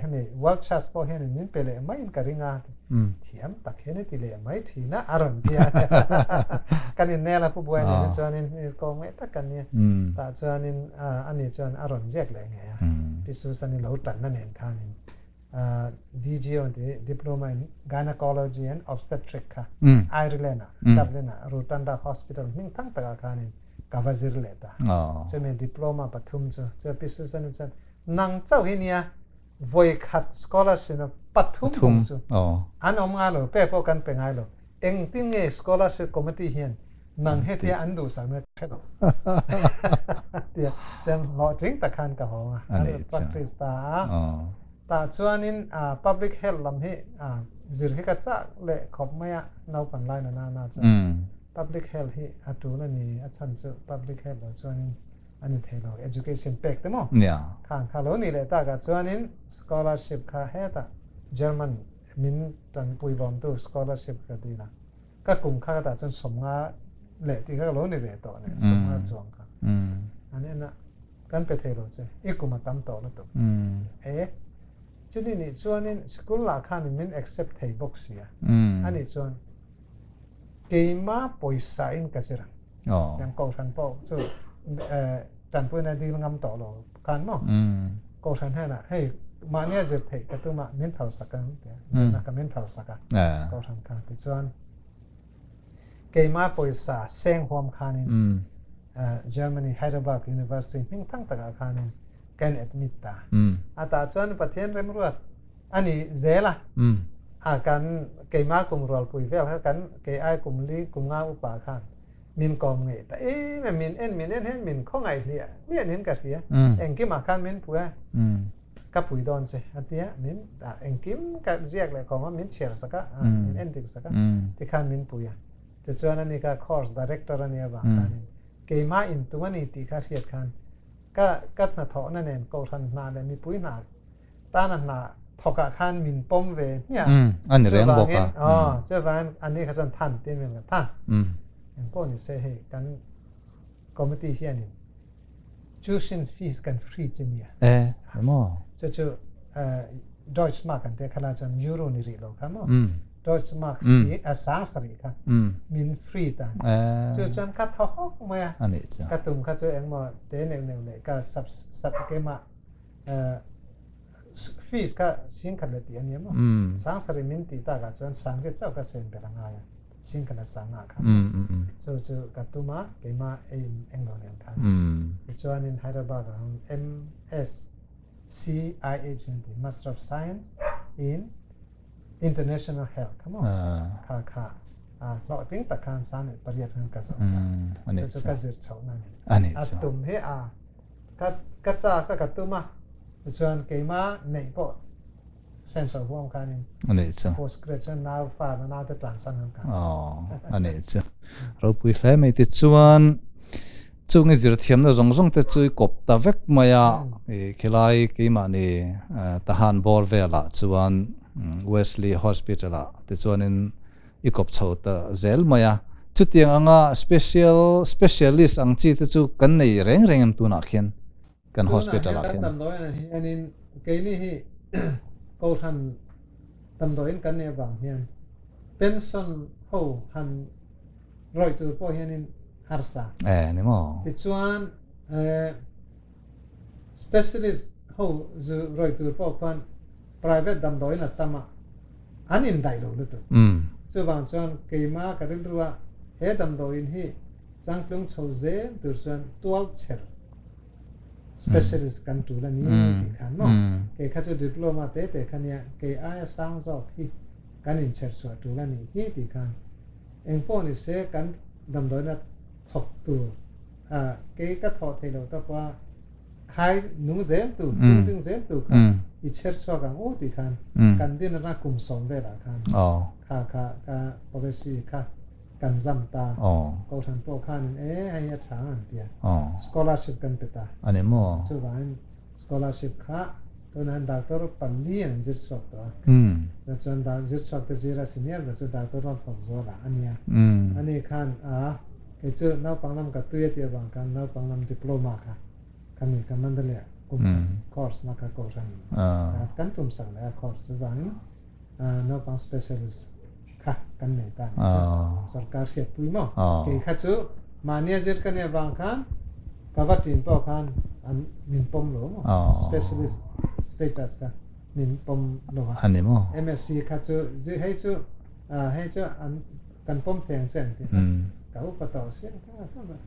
hemi World Chess pawh hianin min pe leh maiin ka ring a, thiam tak hian i ti leh mai thin a, a rawn ti a. Kan innel a Pu Buai nen hi chuanin kawng ngeih tak kan nia. Tah chuanin ani chuan a rawn ziak leh ngei a, Pi Susan-i lo tanna nen khanin DGO an ti, Diploma in Gynecology and Obstetric kha Ireland-ah, Dublin-ah, Rotunda Hospital hming thang takah khanin ka va zir leh ta. Chumi diploma pathum chu, chu Pi Susan-i chuan nang chauh hi nia vawi khat scholarship na pathum hmu chu an awm ngai lo, pek pawh kan pe ngai lo. Engtin nge scholarship committee hian nang hetia an duhsak na hre lo tia chuan hlawhtling tak khan ka hawng a, an practice ta a. Tah chuanin public health lam hi zir hi ka chak leh khawp mai a, naupang lai na na na chuan public health hi a tul a ni, a chhan chu public health lo chuanin a ni thei lo, education pek te maw khang kha lo ni leh takah chuanin scholarship kha hetah German min tanpui bawmtu scholarship ka dil a, ka kum kha ka tah chuan sawmnga leh tih kha ka lo ni ve tawh leh sawmnga chuang kha an en a, kan pe thei lo che, i kum a tam tawh lutuk e, chuni nih chuanin school lah khanin min accept thei bawk sia, anih chuan keima pawisa in ka zir ang, tiang kohhran pawh chu tanpuina dil ngam tawh lo khan maw, kohhran hnenah hei mahnia zir theih ka tumah min phalsak ang tia zirna ka min phalsak a kohhran kha tichuan keima pawisa seng huam khanin Germany Heidelberg University hming thang takah khanin kan admit ta a tah chuan Pathian remruat ani zel a a kan keima kum rualpui vel kha kan kei ai kum li kum nga upa khan min kawm ngei ta em em min en min en hian min khawngaih hliah hliah niin ka hria engkimah khan min pui a ka pui dawn che a tia min engkim ka ziak leh kawm a min chhiar sak a min en dik sak a tikhan min pui a tichuan ani kha course director ani avang khanin keimah in tum ani tih kha hriat khan ka ka hnathawhna nen kohhran hna leh mipui hna tana hna thawkah khan min pawm ve hmiah. A ni reng bawk a. Aw, chuvangin ani kha chuan than tiin min la than. Eng pawh ni se hei kan committee hianin tuition fees kan free chi nia. E, emaw. Chu chu Deutsche Mark an tia khala chuan euro ni rih lo kha maw. Deutsche Mark si sang sarih kha min free ta. Chu chuan ka thaw hawk mai a. Ka tum kha chu engmaw te neuh neuh leh ka sub sub keimah fees kha singkhat leh tih a nia maw? Sangsarih min tih takah chuan sangriat chauh kha sen ber a ngai a, singkhat leh sangah khan chu chu ka tum a, keimah eiin englo nen khan. Tichuanin Hyderabad-ah hian MSCIH an ti, Master of Science in International Health kha maw? Kha kha hlawhtling tak khan sang leh pariat khan ka zawh ta. Chu chu ka zir chhohna a ni. A tum hi a Ka ka chak a ka tum a, tichuan keimah neih pawh senso huam khanin A neih chu. Post grad chuan nau fa na naute tlansan an kal. Aw, a neih chu. Ropui hle mai tichuan chung i zirthiamna zawng zawng te chu i kawp ta vek mai a, i khilai keimahni Tahan bawr velah chuan Wesley Hospital ah tichuanin i kawp chho ta zel mai a. Chutiang anga special specialist ang chi te chu kan nei reng reng em tunah khian kan hospital ah khian. Tunah hian damdawiin ah hianin keini hi Kohhran damdawiin kan nih avang hian pension ho han rawih tur pawh hianin harsa. Eh ni maw. Tichuan eh Specialist ho zu rawih tur pawh khuan private damdawiin a tam a, an indaih lo lutuk. Chuvang chuan keima ka rilru a, he damdawiin hi changtlung chho zel tur chuan tual chher specialist kan tul a ni tih khan maw? Kei kha chu diploma te te kha nia, kei aia sang zawk hi kan inchher chhuah tul a nih hi tih khan engpawh ni se kan damdawiin a thawk tur a kei ka thawh thei lo ta pawh a khai nung zel tu tung ding zel tu kha i chher chhuak ang u tih khan kan din atanga kum sawm velah khan kha kha ka policy kha kan zam ta kohhran pawh khanin e hei a tha ang an tia scholarship kan pe ta chuvangin. Scholarship kha tunah hian doctor pali an zir chhuak tawh a. Chuan zir chhuak te zira senior ber chu Doctor Lalfakzuala a nia. Ani khan a kei chu naupang lam ka tui a tih avang khan naupang lam diploma kha khami ka Mandalay ah kum khat course na kha kohhran kan tum sak leh a course chuvangin naupang specialist kha kan nei ta nih chu sorkar hriatpui maw kei kha chu mahnia zir ka nih avang khan ka va tin pawh khan an min pawm lo maw specialist status kha min pawm lo a MSc kha chu hei chu hei chu an kan pawm thei ang che an ti kha ka upa tawh sia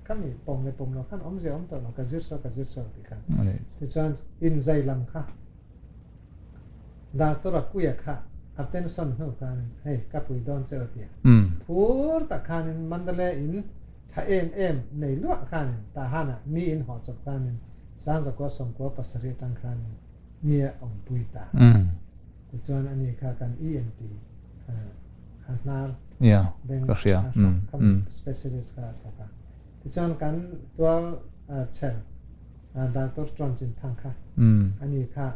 kha mi pawm leh pawm lo khan awmzia awm tawh lo ka zir saw ka zir saw tih khan tichuan inzai lam kha Doctor a kuia kha a pension hnu khanin hei ka pui dawn che aw tia phur tak khanin Mandalay in tha em em nei luah khanin Tahan-ah mi in haw chawp khanin Sangzakua sawmkua pasarih atang khanin mi a awmpui ta. Tichuan ani kha kan ENT a hnar beng a hrawk kha specialist kha a thawk a. Tichuan kan tual cher Doctor Chuan Cin Thang kha ani kha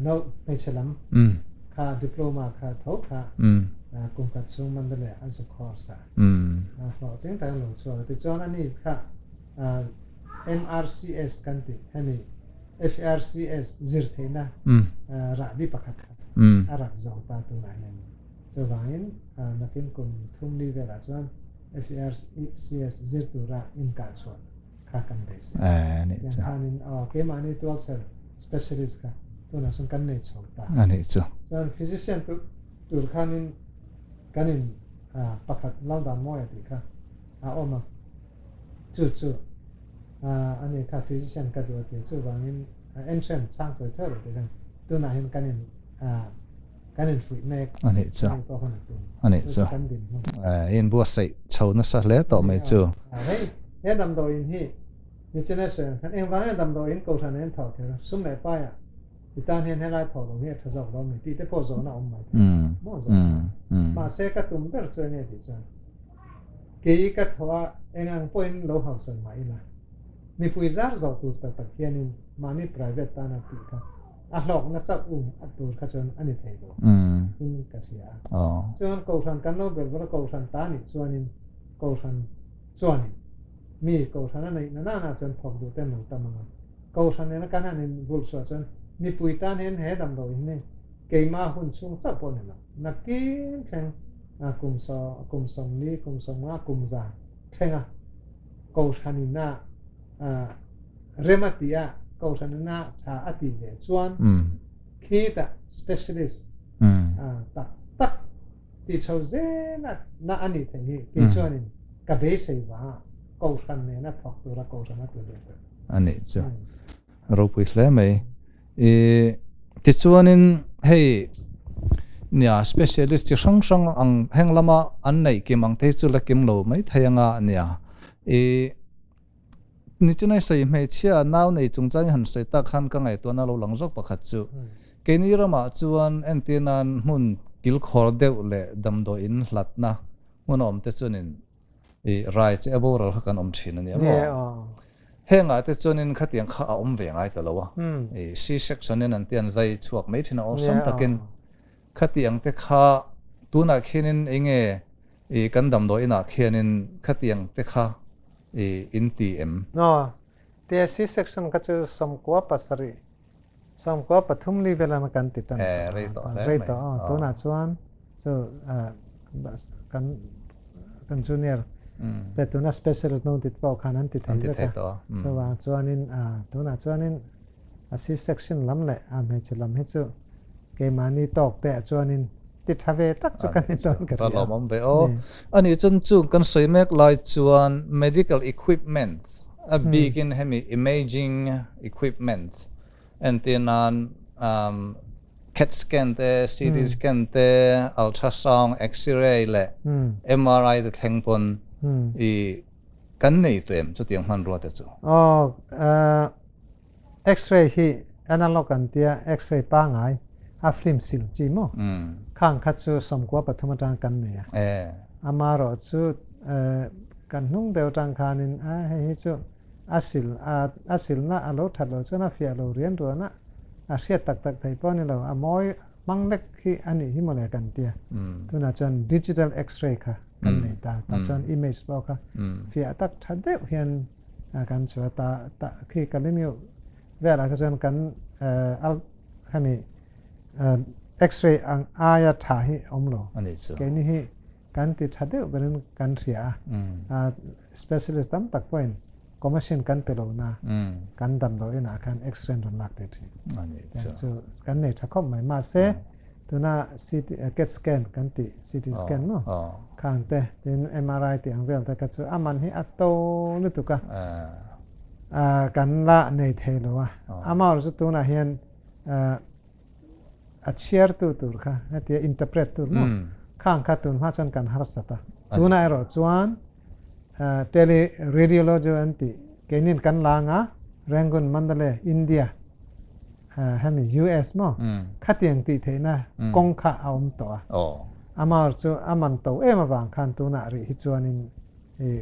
no hmeichhe lam kha diploma kha tho kha kum khat chung Mandalay an su course a hlawhtling tak an lo chhuak a. Tichuan ani kha MRCS kan tih hemi FRCS zir theihna rahbi pakhat kha a rak zo ta tunah hian. Chuvangin nakin kum thum li velah chuan FRCS zir tura inkah chhuah kha kan beisei. Tiang khanin aw keimahni tualchher specialist kha tunah chuan kan nei chho ta. Chuan physician tur khanin kan in pakhat Laldanmawia tih kha a awm a, chu chu ani kha physician ka duh a ti a, chuvangin entrance chhang thawi thawi rawh tih khan tunah hian kan in kan infuih mek A nih chu. Ani pawh khan a tum. A nih chu. Kan din hmun. Eh, in buatsaih chho nasa hle tawh mai chu. Hei, he damdawiin hi nichina sawi ang khan engvang nge damdawiin kohhran in thawh kher sum leh paiah i tan hian helai thawh lo hi a tha zawk lo mi tih te pawh zawhna a awm mai thei. Maw zawh kha. Mahse ka tum ber chu enge tih chuan kei ka thawh a eng ang pawhin lo hausan mah ila mipui zar zawh tur tak tak hianin mahni private tana tih kha A hlawkna chauh um a tur kha chuan a ni thei lo in ka hria a. Chuan Kohhran kan lo ber ber a, Kohhran ta nih chuanin Kohhran chuanin mi Kohhran a neih na nana chuan thawk duh ten lo tam ang a. Kohhran nena kan han in vulh chhuah chuan mipui tan hian he damdawi hi keimah hun chhung chauh pawh ni lo, nakin thleng kum kum sawmli, kum sawmnga, kum za thlenga Kohhran ina rem a ti a, Kohhran ina tha a tih ve chuan khitah specialist tak tak tih chho zel a na a nih theih hi kei chuanin ka beisei vangah Kohhran nena thawk tura Kohhran a tlu lut a. A nih chu ropui hle mai. I tichuanin hei nia specialist chi hrang hrang ang heng lama an neih kim ang te hi chu la kim lo mai thei anga nia. I Nichinai sawi hmeichhia nau nei chungchang i han sawi tak khan ka ngaihtuahna lo lang zawk pakhat chu keini ramah chuan entir nan hmun kilkhawr deuh leh damdawi in hlatna hmun a awm te chuanin i rai che a boral kha kan awm thin a nia maw? Hengah te chuanin khatiang kha a awm ve ngai ta lo a, i C-section in an ti an zai chhuak mai thin a awlsam takin khatiang te kha tunah khianin enge I kan damdawi inah khianin khatiang te kha i in ti em? Aw, tia C-section kha chu sawmkua pasarih, sawmkua pathum li velan kan ti tan tawh a. Rei tawh hle mai. Rei tawh aw, tunah chuan chu kan kan junior te tuna specialist no tit pawh khan an ti thei vek a. Chuvang chuanin tunah chuanin a C-section lam leh a hmeichhe lam hi chu keimahni tawk te ah chuanin ti tha ve tak chu kan ni chuan ka hria. Va lawmawm ve aw. Ani chuan chung kan sawi mek lai chuan medical equipment a bikin hemi imaging equipment entir nan cat scan te, CT scan te, ultrasound, x-ray leh MRI te thleng pawn i kan nei tawh em chutiang hmanrua te chu? Aw, X-ray hi analog an tia, X-ray pangai a film sil chi maw? Khang kha chu sawmkua pathum atang kan nei a. Amaherawh chu kan hnung deuh atang khanin a hei hi chu A sil a a silna a lo that loh chuan a fiah lo rian ruan a, a hriat tak tak thei pawh a ni lo. A mawi hmang lek hi a nih hi mawle kan tia. Tunah chuan digital x-ray kha kan nei ta. Tah chuan image pawh kha fiah tak tha deuh hian kan chhuah ta ta khi Kaliniu velah kha chuan kan hemi x-ray ang aia tha hi awm lo. Keini hi kan ti tha deuh berin kan hria a, specialist tam tak pawhin commission kan pe lo na kan damdawi inah khan x-ray an rawn lak thei thin. Chu kan nei tha khawp mai. Mahse tuna CT cat scan kan tih CT scan maw khang te tin MRI tih ang vel te kha chu a man hi a to lutuk a, kan la nei thei lo a. Amaherawhchu chu tunah hian A chhiartu tur kha hetia interpret tur maw khang kha tun hma chuan kan harsat a. Tunah erawh chuan tele radiology an tih keinin kan la anga Rangoon, Mandalay, India hemi US maw khatiang tih theihna kawng kha a awm tawh a. Amaherawhchu chu a man to em avang khan tunah rih hi chuanin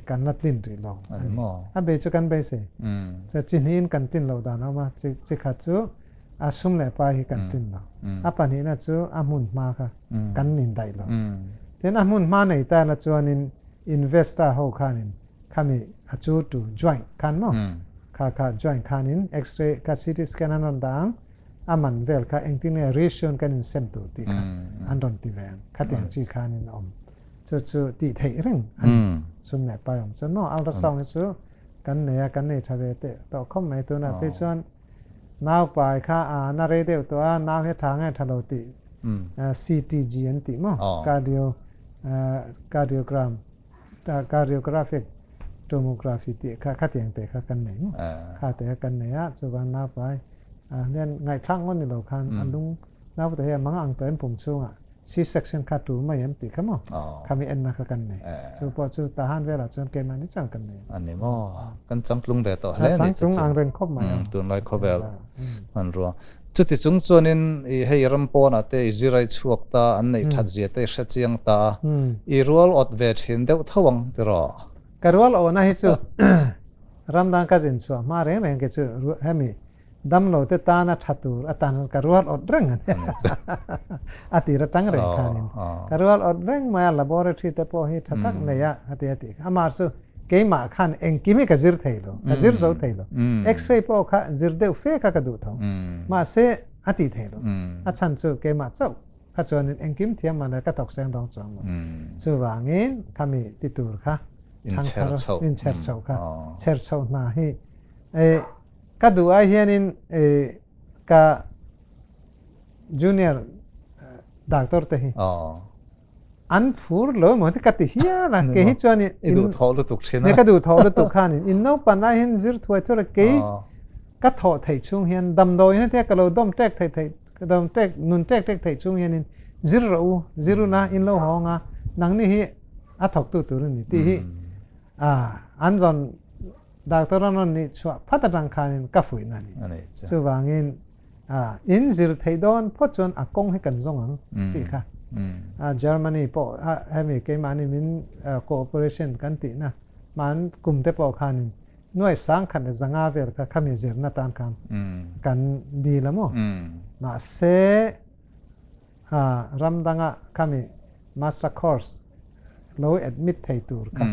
kan la tlin rih lo a ni. A bei chu kan beisei. Chuan chi hnihin kan tlin loh dan a awm a, chi khat chu a sum leh pai hi kan tlin lo. A pahnihna chu a hmun hma kha kan indaih lo. Tin, a hmun hma nei ta la chuanin investor ho khanin khami a chu tu joint khan maw? Kha kha joint khanin x-ray kha CT scan an rawn dah ang, a man vel kha engtin nge ratio in kan insem tur tih kha an rawn ti ve ang. Khatiang chi khanin a awm. Chu chu tih theih reng a ni. Sum leh pai awm chuan maw ultrasound hi chu kan nei a, kan nei tha ve teh tawh khawp mai. Tunah phei chuan nau pai kha a na rei deuh tawh a, nau hi a tha nge tha lo tih CTG an tih maw cardio cardiogram cardiographic tomography tih kha khatiang te kha kan nei maw kha te kha kan nei a, chuvang nau pai hian ngaihthlak ngawt ni lo khan a lung Naute hi a mang ang tawh em pum chhungah C-section kha tul mai em tih kha maw? Khami enna kha kan nei. Chu pawh chu Tahan velah chuan keimah ni chang kan nei. A ni maw? Kan changtlung ve tawh hle a ni chu. Changtlung ang reng khawp mai ang. Tunlai khawvel hmanrua. Chuti chung chuanin i hei ram pawnah te i zirai chhuak ta, an neih that zia te i hre chiang ta a, i rual awt ve thin deuh tho ang tiraw? Ka rual awhna hi chu ram dang ka zin chhuah hma reng reng ke chu hemi Damlo te tana tha tur atan ka rual awt reng a ni. A tir atang reng khanin ka rual awt reng mai a, laboratory te pawh hi tha tak nei a a ti a tih kha. Amah chu keimah khan engkim hi ka zir thei lo, ka zir zo thei lo. X-ray pawh kha zir deuh fe kha ka duh tho. Mahse a ti thei lo. A chhan chu keimah chauh kha chuanin engkim thiam mah le ka thawk seng dawng chuang lo. Chuvangin khami ti tur kha thangthar inchher chhoh kha chher chhoh hna hi Ka duh ai hianin ka junior doctor te hi an phur lo emaw chu ka ti hial a, kei hi chuan i duh thawh lutuk thin a. Ka duh thawh lutuk khanin in naupan lai hian zir thuai thuai kei ka thawh theih chhung hian damdawi hian tia ka lo dawm tek theih theih ka dawm tek nun tek tek theih chhung hianin zir rawh u zir una in lo hawng a nangni hi a thawktu tur a ni tih hi an zawn Doctor an rawn nih chhuah phat atang khanin ka fuihna a ni. Chuvangin in zir theih dawn phawt chuan a kawng hi kan zawng ang tih kha. Germany pawh hemi keimahni min cooperation kan tihna hman kum te pawh khanin nuai sangkhat leh zanga vel kha khami zirna tan khan kan dil a maw. Mahse ram danga khami master course lo admit thei tur kha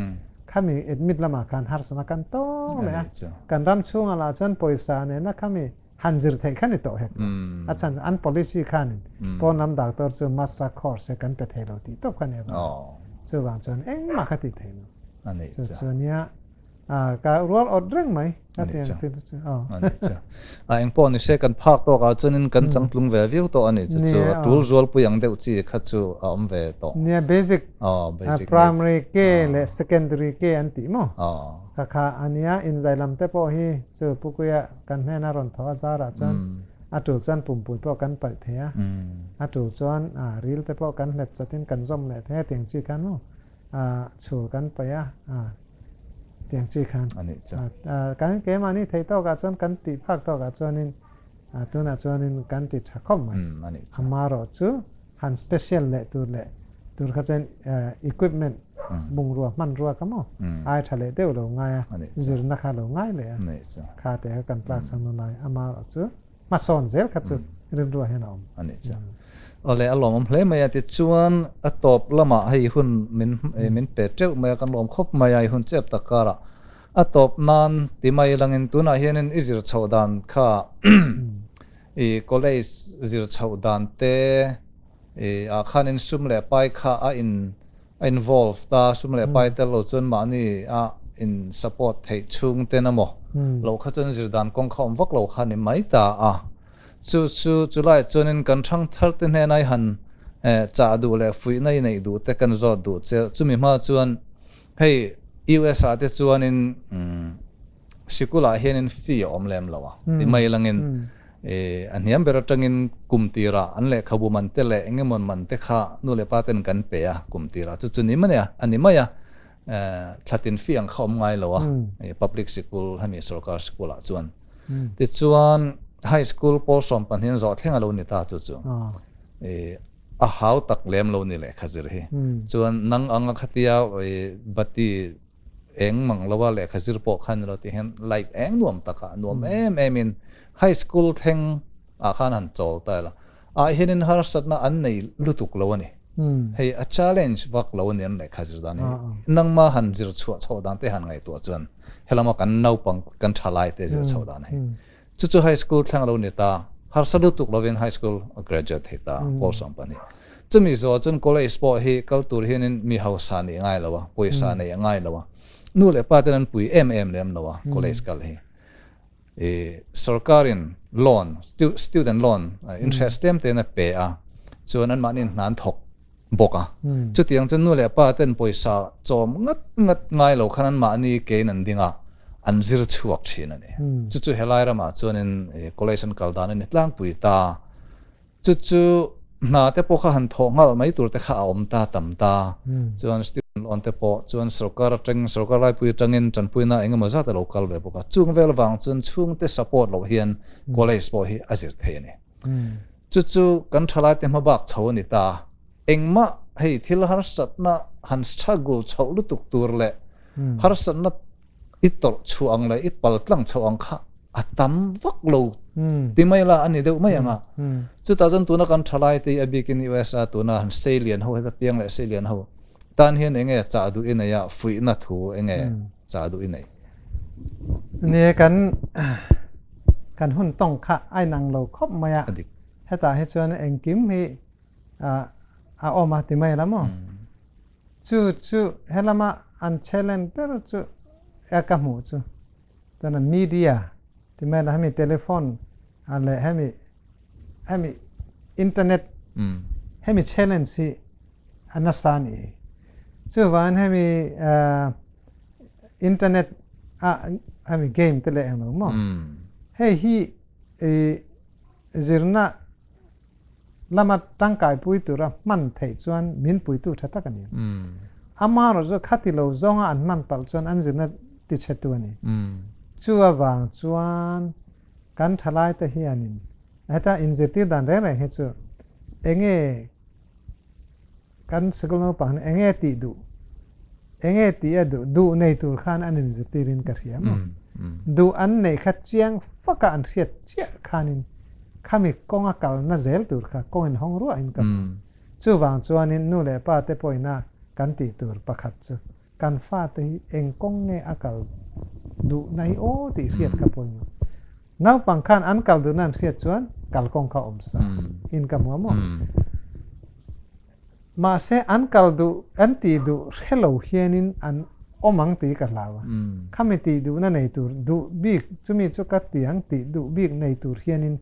khami admit lamah khan harsana kan tawng leh a, kan ram chhungah lah chuan pawisa nena khami han zir theih kha ni tawh hek lo. A chhan chu an policy khanin pawn lam doctor chu master course he kan pe thei lo tih tawp kha ni avang chuvang chuan engmah kha tih thei lo. Chu chu nia Ka rual awt reng mai. Ka ti ang thil chu. A eng pawh ni se kan phak tawk ah chuanin kan changtlung ve viau tawh a ni chu chu a tul zualpui ang deuh chi kha chu a awm ve tawh. Nia basic primary ke leh secondary ke an tih maw? Kha kha a nia inzai lam te pawh hi chu Pukuia kan hnena rawn tho a zarah chuan a tul chuan pumpui pawh kan paih thei a, a tul chuan ril te pawh kan hlep chatin kan zawm leh thei a tiang chi khan maw chhul kan paih a. Tiang chi khan. A nih chu. Kan keimahni theih tawkah chuan kan tih phak tawkah chuanin tunah chuanin kan ti tha khawp mai. A nih chu. Amarawh chu han special leh tur leh tur kha chuan equipment Bungrua hmanrua kha maw ai tha leh deuh lo ngai a, zirna kha lo ngai leh a, kha te kha kan tlak chang nawn lai amaherawh chu hmasawn zel kha chu rilrua hian a awm. A nih chu. Awle a lawmawm hle mai a, tichuan a tawp lamah hei hun min min pe teuh mai a, kan lawm khawp mai a, i hun chep tak karah a tawp nan ti mai langin tunah hianin i zir chhoh dan kha i college zir chhoh dan te I ah khanin sum leh pai kha a in a involve ta, sum leh pai tel lo chuan mahni a in support theih chhung ten emaw lo kha chuan zir dan kawng kha awm vak lo kha ni mai ta a. Chu chu chulai chuanin kan thang thar te hnenah i han chah duh leh fuihna i neih duh te kan zawt duh che. Chumi hma chuan hei US ah te chuanin Sikulah hianin fee a awm lem lo a, ti mai langin a hniam ber atangin kum tirah an lehkhabu man te leh eng emaw man te kha nu leh pa ten kan pe a, kum tirah chu chu ni mai a, a ni mai a, thlatin fee ang kha awm ngai lo a, public sikul hemi sorkar sikulah chuan. Tichuan high school pawl 12 in zawh thleng a lo ni ta chu chu a hau tak lem lo ni lehkha zir hi. Chuan nang anga khatia bati eng mang lo a lehkha zir pawh khan ni lo tih hian light eng nuam tak ah nuam em em in high school thleng ah khan han chawl ta ila ah hianin harsatna an nei lutuk lo a ni. Hei a challenge vak lo a ni an lehkha zir dan hi. Nangma han zir chhuah chhoh dan te han ngaihtuah chuan helama kan naupang kan thalai te zir chhoh dan hi. Chu chu high school thleng a lo ni ta. Harsa lutuk lovin high school a graduate thei ta, pawl 12. Chumi zawh chuan college pawh hi kal tur hianin mi hausa nih ngai lo a, pawisa neih a ngai lo a. Nu leh pa ten an pui em em lem lo a college kal hi. I sorkarin loan, student loan interest tlem tein a pe a, chuan anmahniin hna an thawk bawk a. Chutiang chuan nu leh pa ten pawisa chawm ngat ngat ngai lo khan anmahni kein an ding a, an zir chhuak thin a ni. Chu chu helai ramah chuanin college an kal dan a ni tlangpui ta. Chu chu hna te pawh kha han thawh nghal mai tur te kha a awm ta tam ta. Chuan student loan te pawh chuan sorkar atangin sorkar laipui atangin tanpuina eng emaw zat a lo kal ve bawk a. Chung vel vang chuan chhungte support loh hian college pawh hi a zir thei a ni. Chu chu kan thalaite hma bak chho a ni ta. Engmah hei thil harsatna han struggle chhoh lutuk tur leh harsatna i tawrh chhuah ang leh i pal tlang chhoh ang kha a tam vak lo ti mai la a ni deuh mai ang a. Chutah chuan tuna kan thalaite hi a bikin USA tuna han seilian ho heta piang leh seilian ho tan hian eng nge chah duh i nei a, fuihna thu eng nge chah duh i nei? Ni kan kan hun tawng kha a inang lo khawp mai a. Hetah hi chuan engkim hi a awm a ti mai la maw? Chu chu helama an challenge ber chu e ka hmuh chu chuan media ti mai la hemi telephone leh hemi hemi internet hemi challenge hi a nasa a nih hi. Chuvangin hemi internet a hemi game te leh englo maw hei hi zirna lama tangkaipui tura hman theih chuan min puitu tha tak a ni. Amaherawh chu khati lo zawnga an hman palh chuan an zirna tichhetu a ni. Chu avang chuan kan thalaite hianin heta inzirtir dan reng reng hi chu enge kan sikul naupang hian enge tih duh, enge tih a duh, duh nei tur khan an inzirtirin ka hria maw? Duh an neih kha chiang faka an hriat chiah khanin khami kawnga kalna zel tur kha kawng inhawng ruahin ka hmu. Chuvang chuanin nu leh pa te pawhina kan tih tur pakhat chu kan fate hi eng kawng nge a kal duhna hi aw tih hriat kha pawimawh. Naupang khan an kal duhna an hriat chuan kalkawng kha awm sa in ka hmu a maw? Mahse an kal duh an tih duh hre lo hianin an awm ang tih ka hlau a. Khami tih duhna nei tur duh bik chumi chu ka ti ang tih duh bik nei tur hianin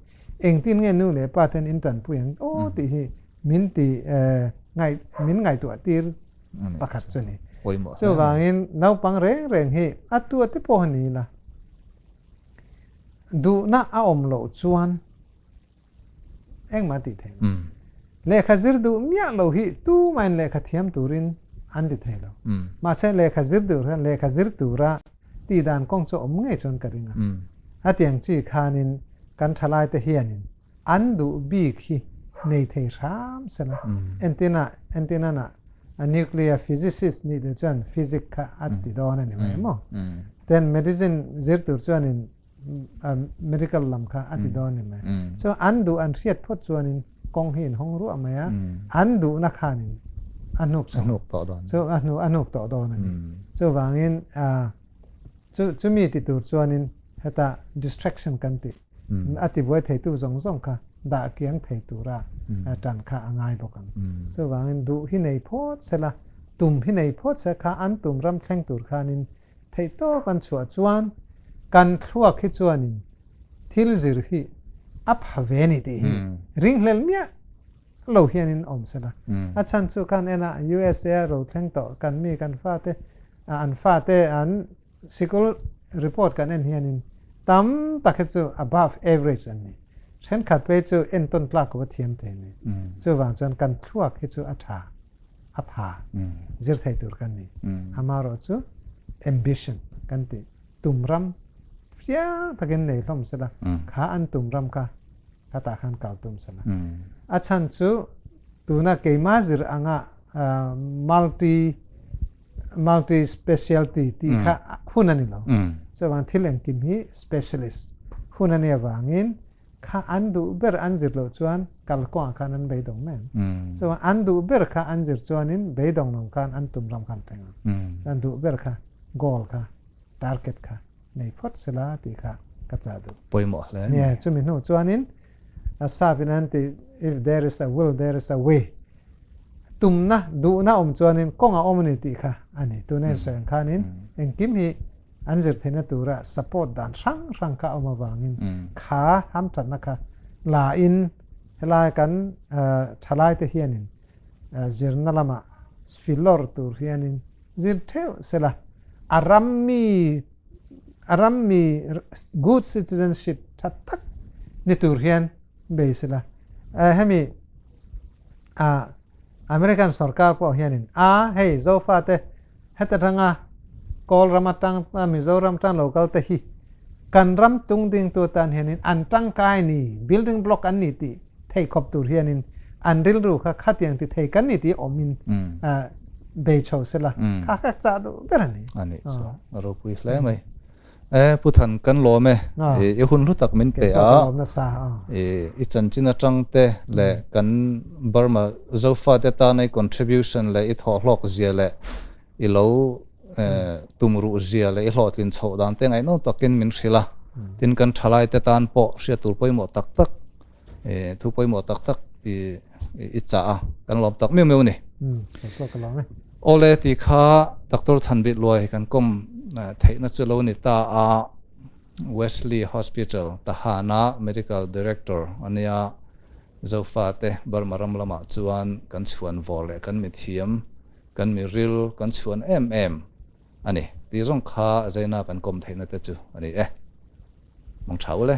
engtin nge nu leh pa ten in tanpui ang aw tih hi min ti ngaih min ngaihtuah tir pakhat chu a ni. Chuvangin naupang reng reng hi a tu a te pawh a ni ila duhna a awm loh chuan engmah tih theih lo. Lehkha zir duh miah lo hi tumahin lehkha thiam turin an ti thei lo. Mahse lehkha zir duh hian lehkha zir tura tih dan kawng chu awm ngei chuan ka ring a. A tiang chi khanin kan thalaite hianin an duh bik hi nei thei hram sela. Entina entinana. A nuclear physicist ni duh chuan physic kha a ti dawn a ni mai maw? Ten medicine zir tur chuanin medical lam kha a ti dawn a ni mai. Chuan an duh an hriat phawt chuanin kawng hi in hawng ruah mai a, an duhna khanin a hnuk chho. Chu a hnu a hnuk tawh dawn a ni. Chuvangin chu chumi ti tur chuanin heta distraction kan tih a tibuai theitu zawng zawng kha dah kiang thei tura tan kha a ngai bawk ang. Chuvangin duh hi nei phawt sela, tum hi nei phawt se kha an tum ram thleng tur khanin theihtawk an chhuah chuan kan thluak hi chuanin thil zir hi a pha ve ni tih hi ringhlel miah lo hianin awm sela. A chhan chu khan ena USA a ro thleng tawh kan mi kan fate an fate an Sikul report kan en hianin tam tak hi chu above average an ni. Thenkhat phei chu entawn tlak kova thiam thei ni. Chuvang chuan kan thluak hi chu a tha, a pha, zir thei tur kan ni. Amaherawh chu ambition kan tih tum ram fiang takin nei hlawm sela, kha an tum ram kha khatah khan kal tum sela. A chhan chu tuna keimah zir anga multi multi specialty tih kha hun a ni lo. Chuvang thil engkim hi specialist hun a nih avangin kha an duh ber an zir loh chuan kalkawngah khan an beidawng mai ang. Chuvang an duh ber kha an zir chuanin beidawng lo khan an tum ram khan thleng ang. Chuan duh ber kha goal kha target kha nei phawt sela tih kha ka chah duh. Pawimawh hle. Nia, chumi hnu chuanin a sap in an ti if there is a will there is a way. Tumna, duhna awm chuanin kawng a awm a ni tih kha a ni. Tuna in sawi ang khanin engkim hi an zir theihna tura support dan hrang hrang kha a awm avangin kha hamthatna kha la in helai kan thalaite hianin zirna lamah filawr tur hianin zir theuh sela a rammi a rammi good citizenship tha tak ni tur hian bei sela. Hemi American sorkar pawh hianin a hei Zofate heta tanga Kawl ram atang Mizoram tan lo kal te hi kan ram tung ding tu tan hianin an tangkai ni building block an ni tih theih khawp tur hianin an rilru kha khatiang ti thei kan ni tih awmin bei chho sela kha kha chah duh ber a ni. A nih chu a ropui hle mai. E Pu Than kan lawm e, i hun hlu tak min pe a, i chanchin atang te leh kan Burma Zofa te tana i contribution leh i thawhhlawk zia leh i lo tumruh zia leh i hlawhtlin chhoh dan te ngaihnawm takin min hrilh a, tin kan thalai te tan pawh hriat tur pawimawh tak tak, thu pawimawh tak tak i chah a, kan lawm tak miau miau a ni. Awle tih kha Doctor Thanbih Luai kan kawm theihna chu lo ni ta a, Wesley Hospital, Tahana Medical Director a nia, Zofate Burma ram lamah chuan kan chhuan vawr leh kan mithiam, kan miril kan chhuan em em a ni tih zawng kha Zaina kan kawm theihna te chu a ni e. Mangtha ule.